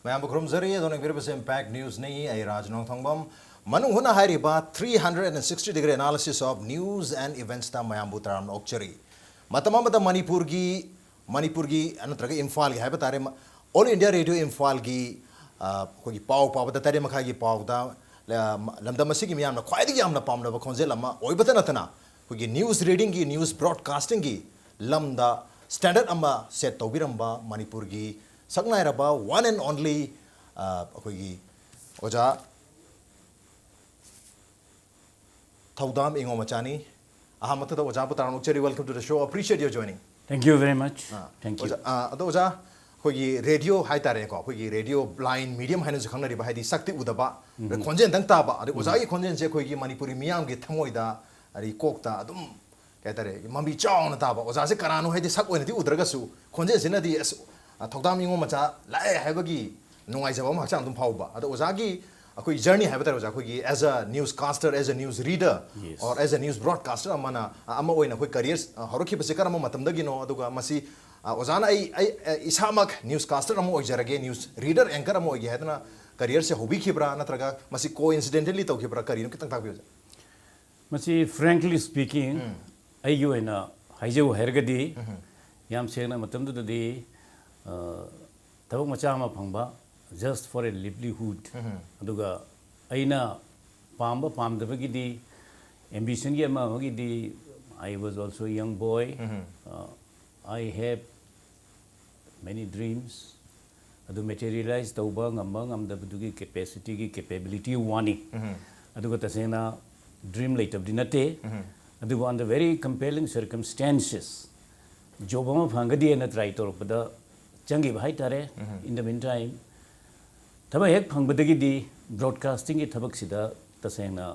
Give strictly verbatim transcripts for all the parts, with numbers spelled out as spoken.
ꯃꯌꯥꯝꯕꯨ ꯈꯨꯔꯨꯝꯖꯔꯤ꯫ ꯑꯗꯣꯝꯅ ꯌꯦꯡꯕꯤꯔꯤꯕꯁꯤ Impact Newsꯅꯤ꯫ ꯑꯩ ꯔꯥꯖ ꯅꯣꯡꯊꯣꯡꯕꯝ꯫ ꯃꯅꯨꯡ ꯍꯨꯠꯅ ꯍꯥꯏꯔꯤꯕ three hundred and sixty degree analysis of news and eventsꯇ ꯃꯌꯥꯝꯕꯨ ꯇꯔꯥꯝꯅ ꯑꯣꯛꯆꯔꯤ꯫ ꯃꯇꯝ ꯑꯃꯗ ꯃꯅꯤꯄꯨꯔꯒꯤ, ꯃꯅꯤꯄꯨꯔꯒꯤ ꯅꯠꯇ꯭ꯔꯒ ꯏꯝꯐꯥꯜꯒꯤ ꯍꯥꯏꯕ ꯇꯥꯔꯦ, ꯃ-, All India Radio ꯏꯝꯐꯥꯜꯒꯤ, ꯑ, ꯑꯩꯈꯣꯏꯒꯤ ꯄꯥꯎ ꯄꯥꯕꯗ ꯇꯔꯦꯠ ꯃꯈꯥꯏꯒꯤ ꯄꯥꯎꯗ, ꯂ-, ꯂꯝꯗꯝ ꯑꯁꯤꯒꯤ ꯃꯤꯌꯥꯝꯅ ꯈ꯭ꯋꯥꯏꯗꯒꯤ ꯌꯥꯝꯅ ꯄꯥꯝꯅꯕ ꯈꯣꯟꯖꯦꯜ ꯑꯃ ꯑꯣꯏꯕꯇ ꯅꯠꯇꯅ, ꯑꯩꯈꯣꯏꯒꯤ news readingꯒꯤ, news broadcastingꯒꯤ ꯂꯝꯗ standard ꯑꯃ set ꯇꯧꯕꯤꯔꯝꯕ ꯃꯅꯤꯄꯨꯔꯒꯤ ꯁꯛꯅꯥꯏꯔꯕ one and only, ꯑ, ꯑꯩꯈꯣꯏꯒꯤ ꯑꯣꯖꯥ ꯊꯧꯗꯥꯝ ꯏꯉꯣꯃꯆꯥꯅꯤ꯫ ꯑꯍꯥꯟꯕ ꯃꯊꯛꯇ ꯑꯣꯖꯥꯕꯨ ꯇꯔꯥꯝꯅ ꯑꯣꯛꯆꯔꯤ꯫ Welcome to the show. Appreciate your joining. Thank you very much. Ah, Thank you. ꯑꯣꯖꯥ, ꯑꯥ, ꯑꯗꯣ ꯑꯣꯖꯥ, ꯑꯩꯈꯣꯏꯒꯤ ꯔꯦꯗꯤꯑꯣ ꯍꯥꯏꯇꯥꯔꯦꯀꯣ, ꯑꯩꯈꯣꯏꯒꯤ ꯔꯦꯗꯤꯑꯣ blind medium ꯍꯥꯏꯅꯁꯨ ꯈꯪꯅꯔꯤꯕ, ꯍꯥꯏꯗꯤ ꯁꯛꯇꯤ ꯎꯗꯕ, ꯑꯗ ꯈꯣꯟꯖꯦꯜꯗꯪ ꯇꯥꯕ, ꯑꯗꯩ ꯑꯣꯖꯥꯒꯤ ꯈꯣꯟꯖꯦꯜꯁꯦ ꯑꯩꯈꯣꯏꯒꯤ ꯃꯅꯤꯄꯨꯔꯤ ꯃꯤꯌꯥꯝꯒꯤ ꯊꯃꯣꯏꯗ, ꯑꯗꯩ ꯀꯣꯛꯇ ꯑꯗꯨꯝ, ꯀꯩ ꯍꯥꯏꯇꯥꯔꯦ, ꯃꯃꯤ ꯆꯥꯎꯅ ꯇꯥꯕ꯫ ꯑꯣꯖꯥꯁꯦ ꯀꯅꯥꯅꯣ ꯍꯥꯏꯗꯤ ꯁꯛ ꯑꯣꯏꯅꯗꯤ ꯎꯗ꯭ꯔꯒꯁꯨ ꯈꯣꯟꯖꯦꯜꯁꯤꯅꯗꯤ, "ꯑꯁ, ꯑ, ꯊꯧꯗꯥꯝ ꯏꯉꯣꯃꯆꯥ ꯂꯥꯛꯑꯦ" ꯍꯥꯏꯕꯒꯤ ꯅꯨꯡꯉꯥꯏꯖꯕ ꯑꯃ ꯍꯛꯆꯥꯡ ꯑꯗꯨꯝ ꯐꯥꯎꯕ꯫ ꯑꯗꯣ ꯑꯣꯖꯥꯒꯤ ꯑꯩꯈꯣꯏ journey ꯍꯥꯏꯕ ꯇꯥꯔꯦ, ꯑꯣꯖꯥ, ꯑꯩꯈꯣꯏꯒꯤ as a newscaster, as a news reader, Yes. or as a news broadcaster ꯑꯃꯅ, ꯑ, ꯑꯃ ꯑꯣꯏꯅ ꯑꯩꯈꯣꯏ career, ꯑ, ꯍꯧꯔꯛꯈꯤꯕꯁꯦ ꯀꯔꯝꯕ ꯃꯇꯝꯗꯒꯤꯅꯣ? ꯑꯗꯨꯒ ꯃꯁꯤ, ꯑ, ꯑꯣꯖꯥꯅ ꯑꯩ, ꯑꯩ, ꯑ, ꯏꯁꯥꯃꯛ newscaster ꯑꯃ ꯑꯣꯏꯖꯔꯒꯦ, news reader, anchor ꯑꯃ ꯑꯣꯏꯒꯦ ꯍꯥꯏꯗꯅ careerꯁꯦ ꯍꯧꯕꯤꯈꯤꯕ꯭ꯔꯥ, ꯅꯠꯇ꯭ꯔꯒ ꯃꯁꯤ coincidentally ꯇꯧꯈꯤꯕ꯭ꯔꯥ, ꯀꯔꯤꯅꯣ? ꯈꯤꯇꯪ ꯇꯥꯛꯄꯤꯌꯨ, ꯑꯣꯖꯥ꯫ ꯃꯁꯤ, frankly speaking, ꯑꯩꯒꯤ ꯑꯣꯏꯅ ꯍꯥꯏꯖꯧ ꯍꯥꯏꯔꯒꯗꯤ, ꯌꯥꯝ ꯁꯦꯡꯅ ꯃꯇꯝꯗꯨꯗꯗꯤ, ꯑ, ꯊꯕꯛ ꯃꯆꯥ ꯑꯃ ꯐꯪꯕ, just for a livelihood, ꯑꯗꯨꯒ ꯑꯩꯅ ꯄꯥꯝꯕ ꯄꯥꯝꯗꯕꯒꯤꯗꯤ, ambitionꯒꯤ ꯑꯃ ꯑꯃꯒꯤꯗꯤ, I was also a young boy. Uh, I have many dreams. ꯑꯗꯨ materialize ꯇꯧꯕ ꯉꯝꯕ ꯉꯝꯗꯕꯗꯨꯒꯤ capacityꯒꯤ, capability ꯋꯥꯅꯤ꯫ ꯑꯗꯨꯒ ꯇꯁꯦꯡꯅ dream ꯂꯩꯇꯕꯗꯤ ꯅꯠꯇꯦ꯫ ꯑꯗꯨꯕꯨ under very compelling circumstances, job ꯑꯃ ꯐꯪꯒꯗꯤ ꯍꯥꯏꯅ try ꯇꯧꯔꯛꯄꯗ ꯆꯪꯈꯤꯕ ꯍꯥꯏꯇꯥꯔꯦ꯫ In the meantime, ꯊꯕꯛ ꯍꯦꯛ ꯐꯪꯕꯗꯒꯤꯗꯤ broadcastingꯒꯤ ꯊꯕꯛꯁꯤꯗ ꯇꯁꯦꯡꯅ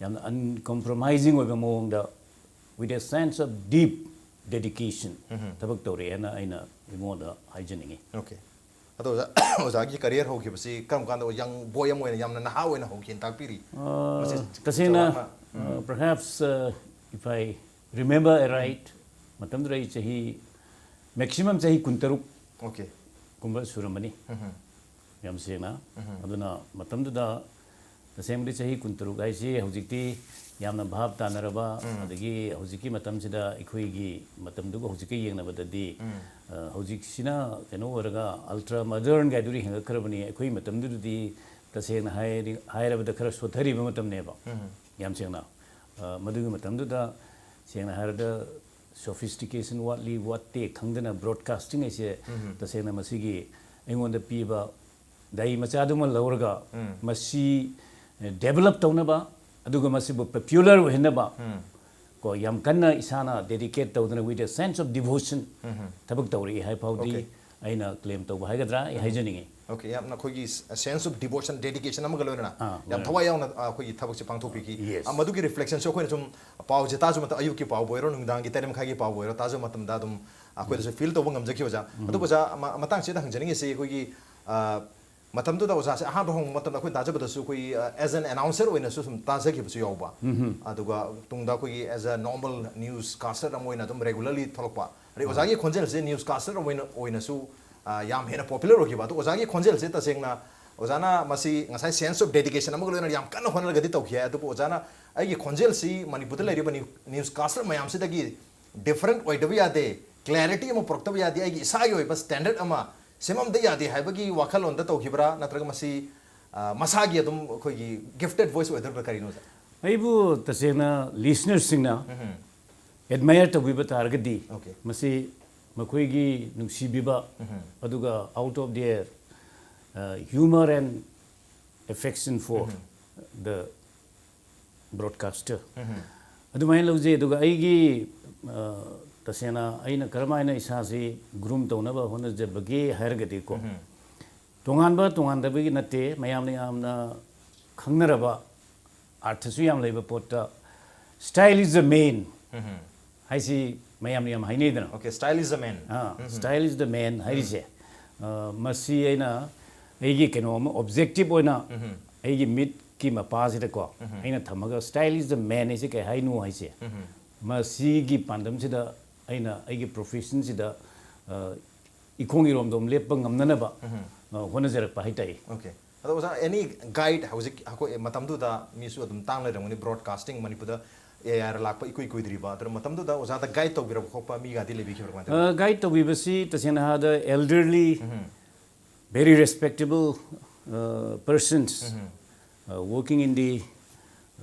ꯌꯥꯝꯅ uncompromising ꯑꯣꯏꯕ ꯃꯑꯣꯡꯗ, with a sense of deep dedication, ꯊꯕꯛ ꯇꯧꯔꯛꯑꯦꯅ ꯑꯩꯅ ꯃꯤꯉꯣꯟꯗ ꯍꯥꯏꯖꯅꯤꯡꯉꯤ꯫ Okay. ꯑꯗꯣ ꯑꯣꯖꯥ, ꯑꯣꯖꯥꯒꯤ career ꯍꯧꯈꯤꯕꯁꯤ ꯀꯔꯝ ꯀꯥꯟꯗ, young boy ꯑꯃ ꯑꯣꯏꯅ ꯌꯥꯝꯅ ꯅꯍꯥ ꯑꯣꯏꯅ ꯍꯧꯈꯤꯅ ꯇꯥꯛꯄꯤꯔꯤ? ꯑ, ꯃꯁꯤ ꯇꯁꯦꯡꯅ, ꯆꯥꯎꯔꯥꯛꯅ, ꯑ, perhaps, uh, if I remember right, ꯃꯇꯝꯗꯨꯗ ꯑꯩ ꯆꯍꯤ, maximum ꯆꯍꯤ ꯀꯨꯟꯇꯔꯨꯛ Okay. ꯀꯨꯝꯕ ꯁꯨꯔꯝꯃꯅꯤ꯫ ꯌꯥꯝ ꯁꯦꯡꯅ꯫ ꯑꯗꯨꯅ ꯃꯇꯝꯗꯨꯗ ꯇꯁꯦꯡꯕꯗꯤ ꯆꯍꯤ ꯀꯨꯟꯇꯔꯨꯛ ꯍꯥꯏꯁꯤ ꯍꯧꯖꯤꯛꯇꯤ ꯌꯥꯝꯅ ꯚꯥꯞ ꯇꯥꯅꯔꯕ, ꯑꯗꯒꯤ ꯍꯧꯖꯤꯛꯀꯤ ꯃꯇꯝꯁꯤꯗ ꯑꯩꯈꯣꯏꯒꯤ ꯃꯇꯝꯗꯨꯒ ꯍꯧꯖꯤꯛꯀ ꯌꯦꯡꯅꯕꯗꯗꯤ, ꯑ, ꯍꯧꯖꯤꯛꯁꯤꯅ ꯀꯩꯅꯣ ꯑꯣꯏꯔꯒ ultra modern ꯒꯥꯏꯗꯨꯗꯤ ꯍꯦꯟꯒꯠꯈ꯭ꯔꯕꯅꯤ꯫ ꯑꯩꯈꯣꯏ ꯃꯇꯝꯗꯨꯗꯗꯤ ꯇꯁꯦꯡꯅ ꯍꯥꯏꯔꯗꯤ, ꯍꯥꯏꯔꯕꯗ ꯈꯔ ꯁꯣꯠꯊꯔꯤꯕ ꯃꯇꯝꯅꯦꯕ꯫ ꯌꯥꯝ ꯁꯦꯡꯅ꯫ ꯑ, ꯃꯗꯨꯒꯤ ꯃꯇꯝꯗꯨꯗ ꯁꯦꯡꯅ ꯍꯥꯏꯔꯕꯗ sophistication ꯋꯥꯠꯂꯤ ꯋꯥꯠꯇꯦ ꯈꯪꯗꯅ broadcasting ꯍꯥꯏꯁꯦ ꯇꯁꯦꯡꯅ ꯃꯁꯤꯒꯤ ꯑꯩꯉꯣꯟꯗ ꯄꯤꯕ ꯗꯥꯏ ꯃꯆꯥꯗꯨꯃ ꯂꯧꯔꯒ ꯃꯁꯤ develop ꯇꯧꯅꯕ, ꯑꯗꯨꯒ ꯃꯁꯤꯕꯨ popular ꯑꯣꯏꯍꯟꯅꯕ ꯀꯣ, ꯌꯥꯝ ꯀꯟꯅ ꯏꯁꯥꯅ dedicate ꯇꯧꯗꯅ with a sense of devotion ꯊꯕꯛ ꯇꯧꯔꯛꯏ ꯍꯥꯏ ꯐꯥꯎꯗꯤ Okay. ꯑꯩꯅ claim ꯇꯧꯕ ꯍꯥꯏꯒꯗ꯭ꯔꯥ, ꯑꯩ ꯍꯥꯏꯖꯅꯤꯡꯉꯤ꯫ Okay, ꯌꯥꯝꯅ ꯑꯩꯈꯣꯏꯒꯤ sense of devotion, dedication ꯑꯃꯒ ꯂꯣꯏꯅꯅ ꯑꯥ, ꯌꯥꯝ ꯂꯣꯏꯅꯅ꯫ ꯊꯋꯥꯏ ꯌꯥꯎꯅ, ꯑ, ꯑꯩꯈꯣꯏꯒꯤ ꯊꯕꯛꯁꯦ ꯄꯥꯡꯊꯣꯛꯄꯤꯈꯤ꯫ Yes. ꯑ, ꯃꯗꯨꯒꯤ reflection ꯁꯨ ꯑꯩꯈꯣꯏꯅ ꯁꯨꯝ ꯄꯥꯎꯁꯦ ꯇꯥꯖꯕ ꯃꯇꯝ, ꯑꯌꯨꯛꯀꯤ ꯄꯥꯎꯕꯨ ꯑꯣꯏꯔꯣ, ꯅꯨꯡꯗꯥꯡꯒꯤ ꯇꯔꯦꯠ ꯃꯈꯥꯏꯒꯤ ꯄꯥꯎꯕꯨ ꯑꯣꯏꯔꯣ, ꯇꯥꯖꯕ ꯃꯇꯝꯗ ꯑꯗꯨꯝ ꯑꯩꯈꯣꯏꯗꯁꯨ feel ꯇꯧꯕ ꯉꯝꯖꯈꯤ ꯑꯣꯖꯥ꯫ ꯑꯗꯨꯕꯨ ꯑꯣꯖꯥ, ꯃ-, ꯃꯇꯥꯡꯁꯤꯗ ꯍꯪꯖꯅꯤꯡꯉꯤꯁꯤ ꯑꯩꯈꯣꯏꯒꯤ, ꯑ, ꯃꯇꯝꯗꯨꯗ ꯑꯣꯖꯥꯁꯦ ꯑꯍꯥꯟꯕ ꯍꯧꯕ ꯃꯇꯝꯗ ꯑꯩꯈꯣꯏ ꯇꯥꯖꯕꯗꯁꯨ ꯑꯩꯈꯣꯏ, ꯑ, as an announcer ꯑꯣꯏꯅꯁꯨ ꯁꯨꯝ ꯇꯥꯖꯈꯤꯕꯁꯨ ꯌꯥꯎꯕ꯫ ꯑꯗꯨꯒ ꯇꯨꯡꯗ ꯑꯩꯈꯣꯏꯒꯤ as a normal newscaster ꯑꯃ ꯑꯣꯏꯅ ꯑꯗꯨꯝ regularly ꯊꯣꯛꯂꯛꯄ꯫ ꯑꯗꯩ ꯑꯣꯖꯥꯒꯤ ꯈꯣꯟꯖꯦꯜꯁꯦ newscaster ꯑꯃ ꯑꯣꯏꯅ, ꯑꯣꯏꯅꯁꯨ, ꯑ, ꯌꯥꯝ ꯍꯦꯟꯅ popular ꯑꯣꯏꯈꯤꯕ꯫ ꯑꯗꯣ ꯑꯣꯖꯥꯒꯤ ꯈꯣꯟꯖꯦꯜꯁꯦ ꯇꯁꯦꯡꯅ ꯑꯣꯖꯥꯅ ꯃꯁꯤ ꯉꯁꯥꯏ sense of dedication ꯑꯃꯒ ꯂꯣꯏꯅꯅ ꯌꯥꯝ ꯀꯟꯅ ꯍꯣꯠꯅꯔꯒꯗꯤ ꯇꯧꯈꯤ ꯍꯥꯏ꯫ ꯑꯗꯨꯕꯨ ꯑꯣꯖꯥꯅ ꯑꯩꯒꯤ ꯈꯣꯟꯖꯦꯜꯁꯤ ꯃꯅꯤꯄꯨꯔꯗ ꯂꯩꯔꯤꯕ new-, newscaster ꯃꯌꯥꯝꯁꯤꯗꯒꯤ different ꯑꯣꯏꯗꯕ ꯌꯥꯗꯦ, clarity ꯑꯃ ꯄꯨꯔꯛꯇꯕ ꯌꯥꯗꯦ, ꯑꯩꯒꯤ ꯏꯁꯥꯒꯤ ꯑꯣꯏꯕ standard ꯑꯃ ꯁꯦꯝꯃꯝꯗ ꯌꯥꯗꯦ ꯍꯥꯏꯕꯒꯤ ꯋꯥꯈꯜꯂꯣꯟꯗ ꯇꯧꯈꯤꯕ꯭ꯔꯥ, ꯅꯠꯇ꯭ꯔꯒ ꯃꯁꯤ, ꯑ, ꯃꯁꯥꯒꯤ ꯑꯗꯨꯝ ꯑꯩꯈꯣꯏꯒꯤ gifted voice ꯑꯣꯏꯗꯣꯔꯤꯕ꯭ꯔꯥ, ꯀꯔꯤꯅꯣ ꯑꯣꯖꯥ? ꯑꯩꯕꯨ ꯇꯁꯦꯡꯅ listeners ꯁꯤꯡꯅ admire ꯇꯧꯕꯤꯕ ꯇꯥꯔꯒꯗꯤ, Okay. ꯃꯁꯤ ꯃꯈꯣꯏꯒꯤ ꯅꯨꯡꯁꯤꯕꯤꯕ, ꯑꯗꯨꯒ out of their, uh, humor and affection for the broadcaster, ꯑꯗꯨꯃꯥꯏꯅ ꯂꯧꯖꯩ꯫ ꯑꯗꯨꯒ ꯑꯩꯒꯤ, ꯑ, ꯇꯁꯦꯡꯅ ꯑꯩꯅ ꯀꯔꯝꯍꯥꯏꯅ ꯏꯁꯥꯁꯤ groom ꯇꯧꯅꯕ ꯍꯣꯠꯅꯖꯕꯒꯦ ꯍꯥꯏꯔꯒꯗꯤꯀꯣ, ꯇꯣꯉꯥꯟꯕ ꯇꯣꯉꯥꯟꯗꯕꯒꯤ ꯅꯠꯇꯦ, ꯃꯌꯥꯝꯅ ꯌꯥꯝꯅ ꯈꯪꯅꯔꯕ, ꯑꯥꯔꯊꯁꯨ ꯌꯥꯝ ꯂꯩꯕ ꯄꯣꯠꯇ style is the main ꯍꯥꯏꯁꯤ ꯃꯌꯥꯝꯅ ꯌꯥꯝ ꯍꯥꯏꯅꯩꯗꯅ꯫ Okay, style is the main. Ah, style is the main ꯍꯥꯏꯔꯤꯁꯦ, ꯑ, ꯃꯁꯤ ꯑꯩꯅ ꯑꯩꯒꯤ ꯀꯩꯅꯣ ꯑꯃ objective ꯑꯣꯏꯅ ꯑꯩꯒꯤ ꯃꯤꯠꯀꯤ ꯃꯄꯥꯁꯤꯗꯀꯣ ꯑꯩꯅ ꯊꯝꯃꯒ style is the main ꯍꯥꯏꯁꯦ ꯀꯩ ꯍꯥꯏꯅꯣ ꯍꯥꯏꯁꯦ, ꯃꯁꯤꯒꯤ ꯄꯥꯟꯗꯝꯁꯤꯗ ꯑꯩꯅ ꯑꯩꯒꯤ profession ꯁꯤꯗ, ꯑ, ꯏꯈꯣꯡ ꯏꯔꯣꯝꯗꯣꯝ ꯂꯦꯞꯄ ꯉꯝꯅꯅꯕ ꯑ, ꯍꯣꯠꯅꯖꯔꯛꯄ ꯍꯥꯏꯇꯥꯔꯦ꯫ Okay. ꯑꯗꯣ ꯑꯣꯖꯥ, any guide, ꯍꯧꯖꯤꯛ ꯑꯩꯈꯣꯏ ꯃꯇꯝꯗꯨꯗ ꯃꯤꯁꯨ ꯑꯗꯨꯝ ꯇꯥꯡ ꯂꯩꯔꯝꯒꯅꯤ, broadcasting ꯃꯅꯤꯄꯨꯔꯗ A I R ꯂꯥꯛꯄ ꯏꯀꯨꯏ ꯀꯨꯏꯗ꯭ꯔꯤꯕ, ꯑꯗꯨꯅ ꯃꯇꯝꯗꯨꯗ ꯑꯣꯖꯥꯗ guide ꯇꯧꯕꯤꯔꯕ ꯈꯣꯠꯄ ꯃꯤꯒꯗꯤ ꯂꯩꯕꯤꯈꯤꯕ꯭ꯔꯥ, ꯀꯃꯥꯏꯅ ꯇꯧꯋꯤ? ꯑ, guide ꯇꯧꯕꯤꯕꯁꯤ ꯇꯁꯦꯡꯅ ꯍꯥꯏꯔꯕꯗ elderly, very respectable, uh, persons, uh, working in the,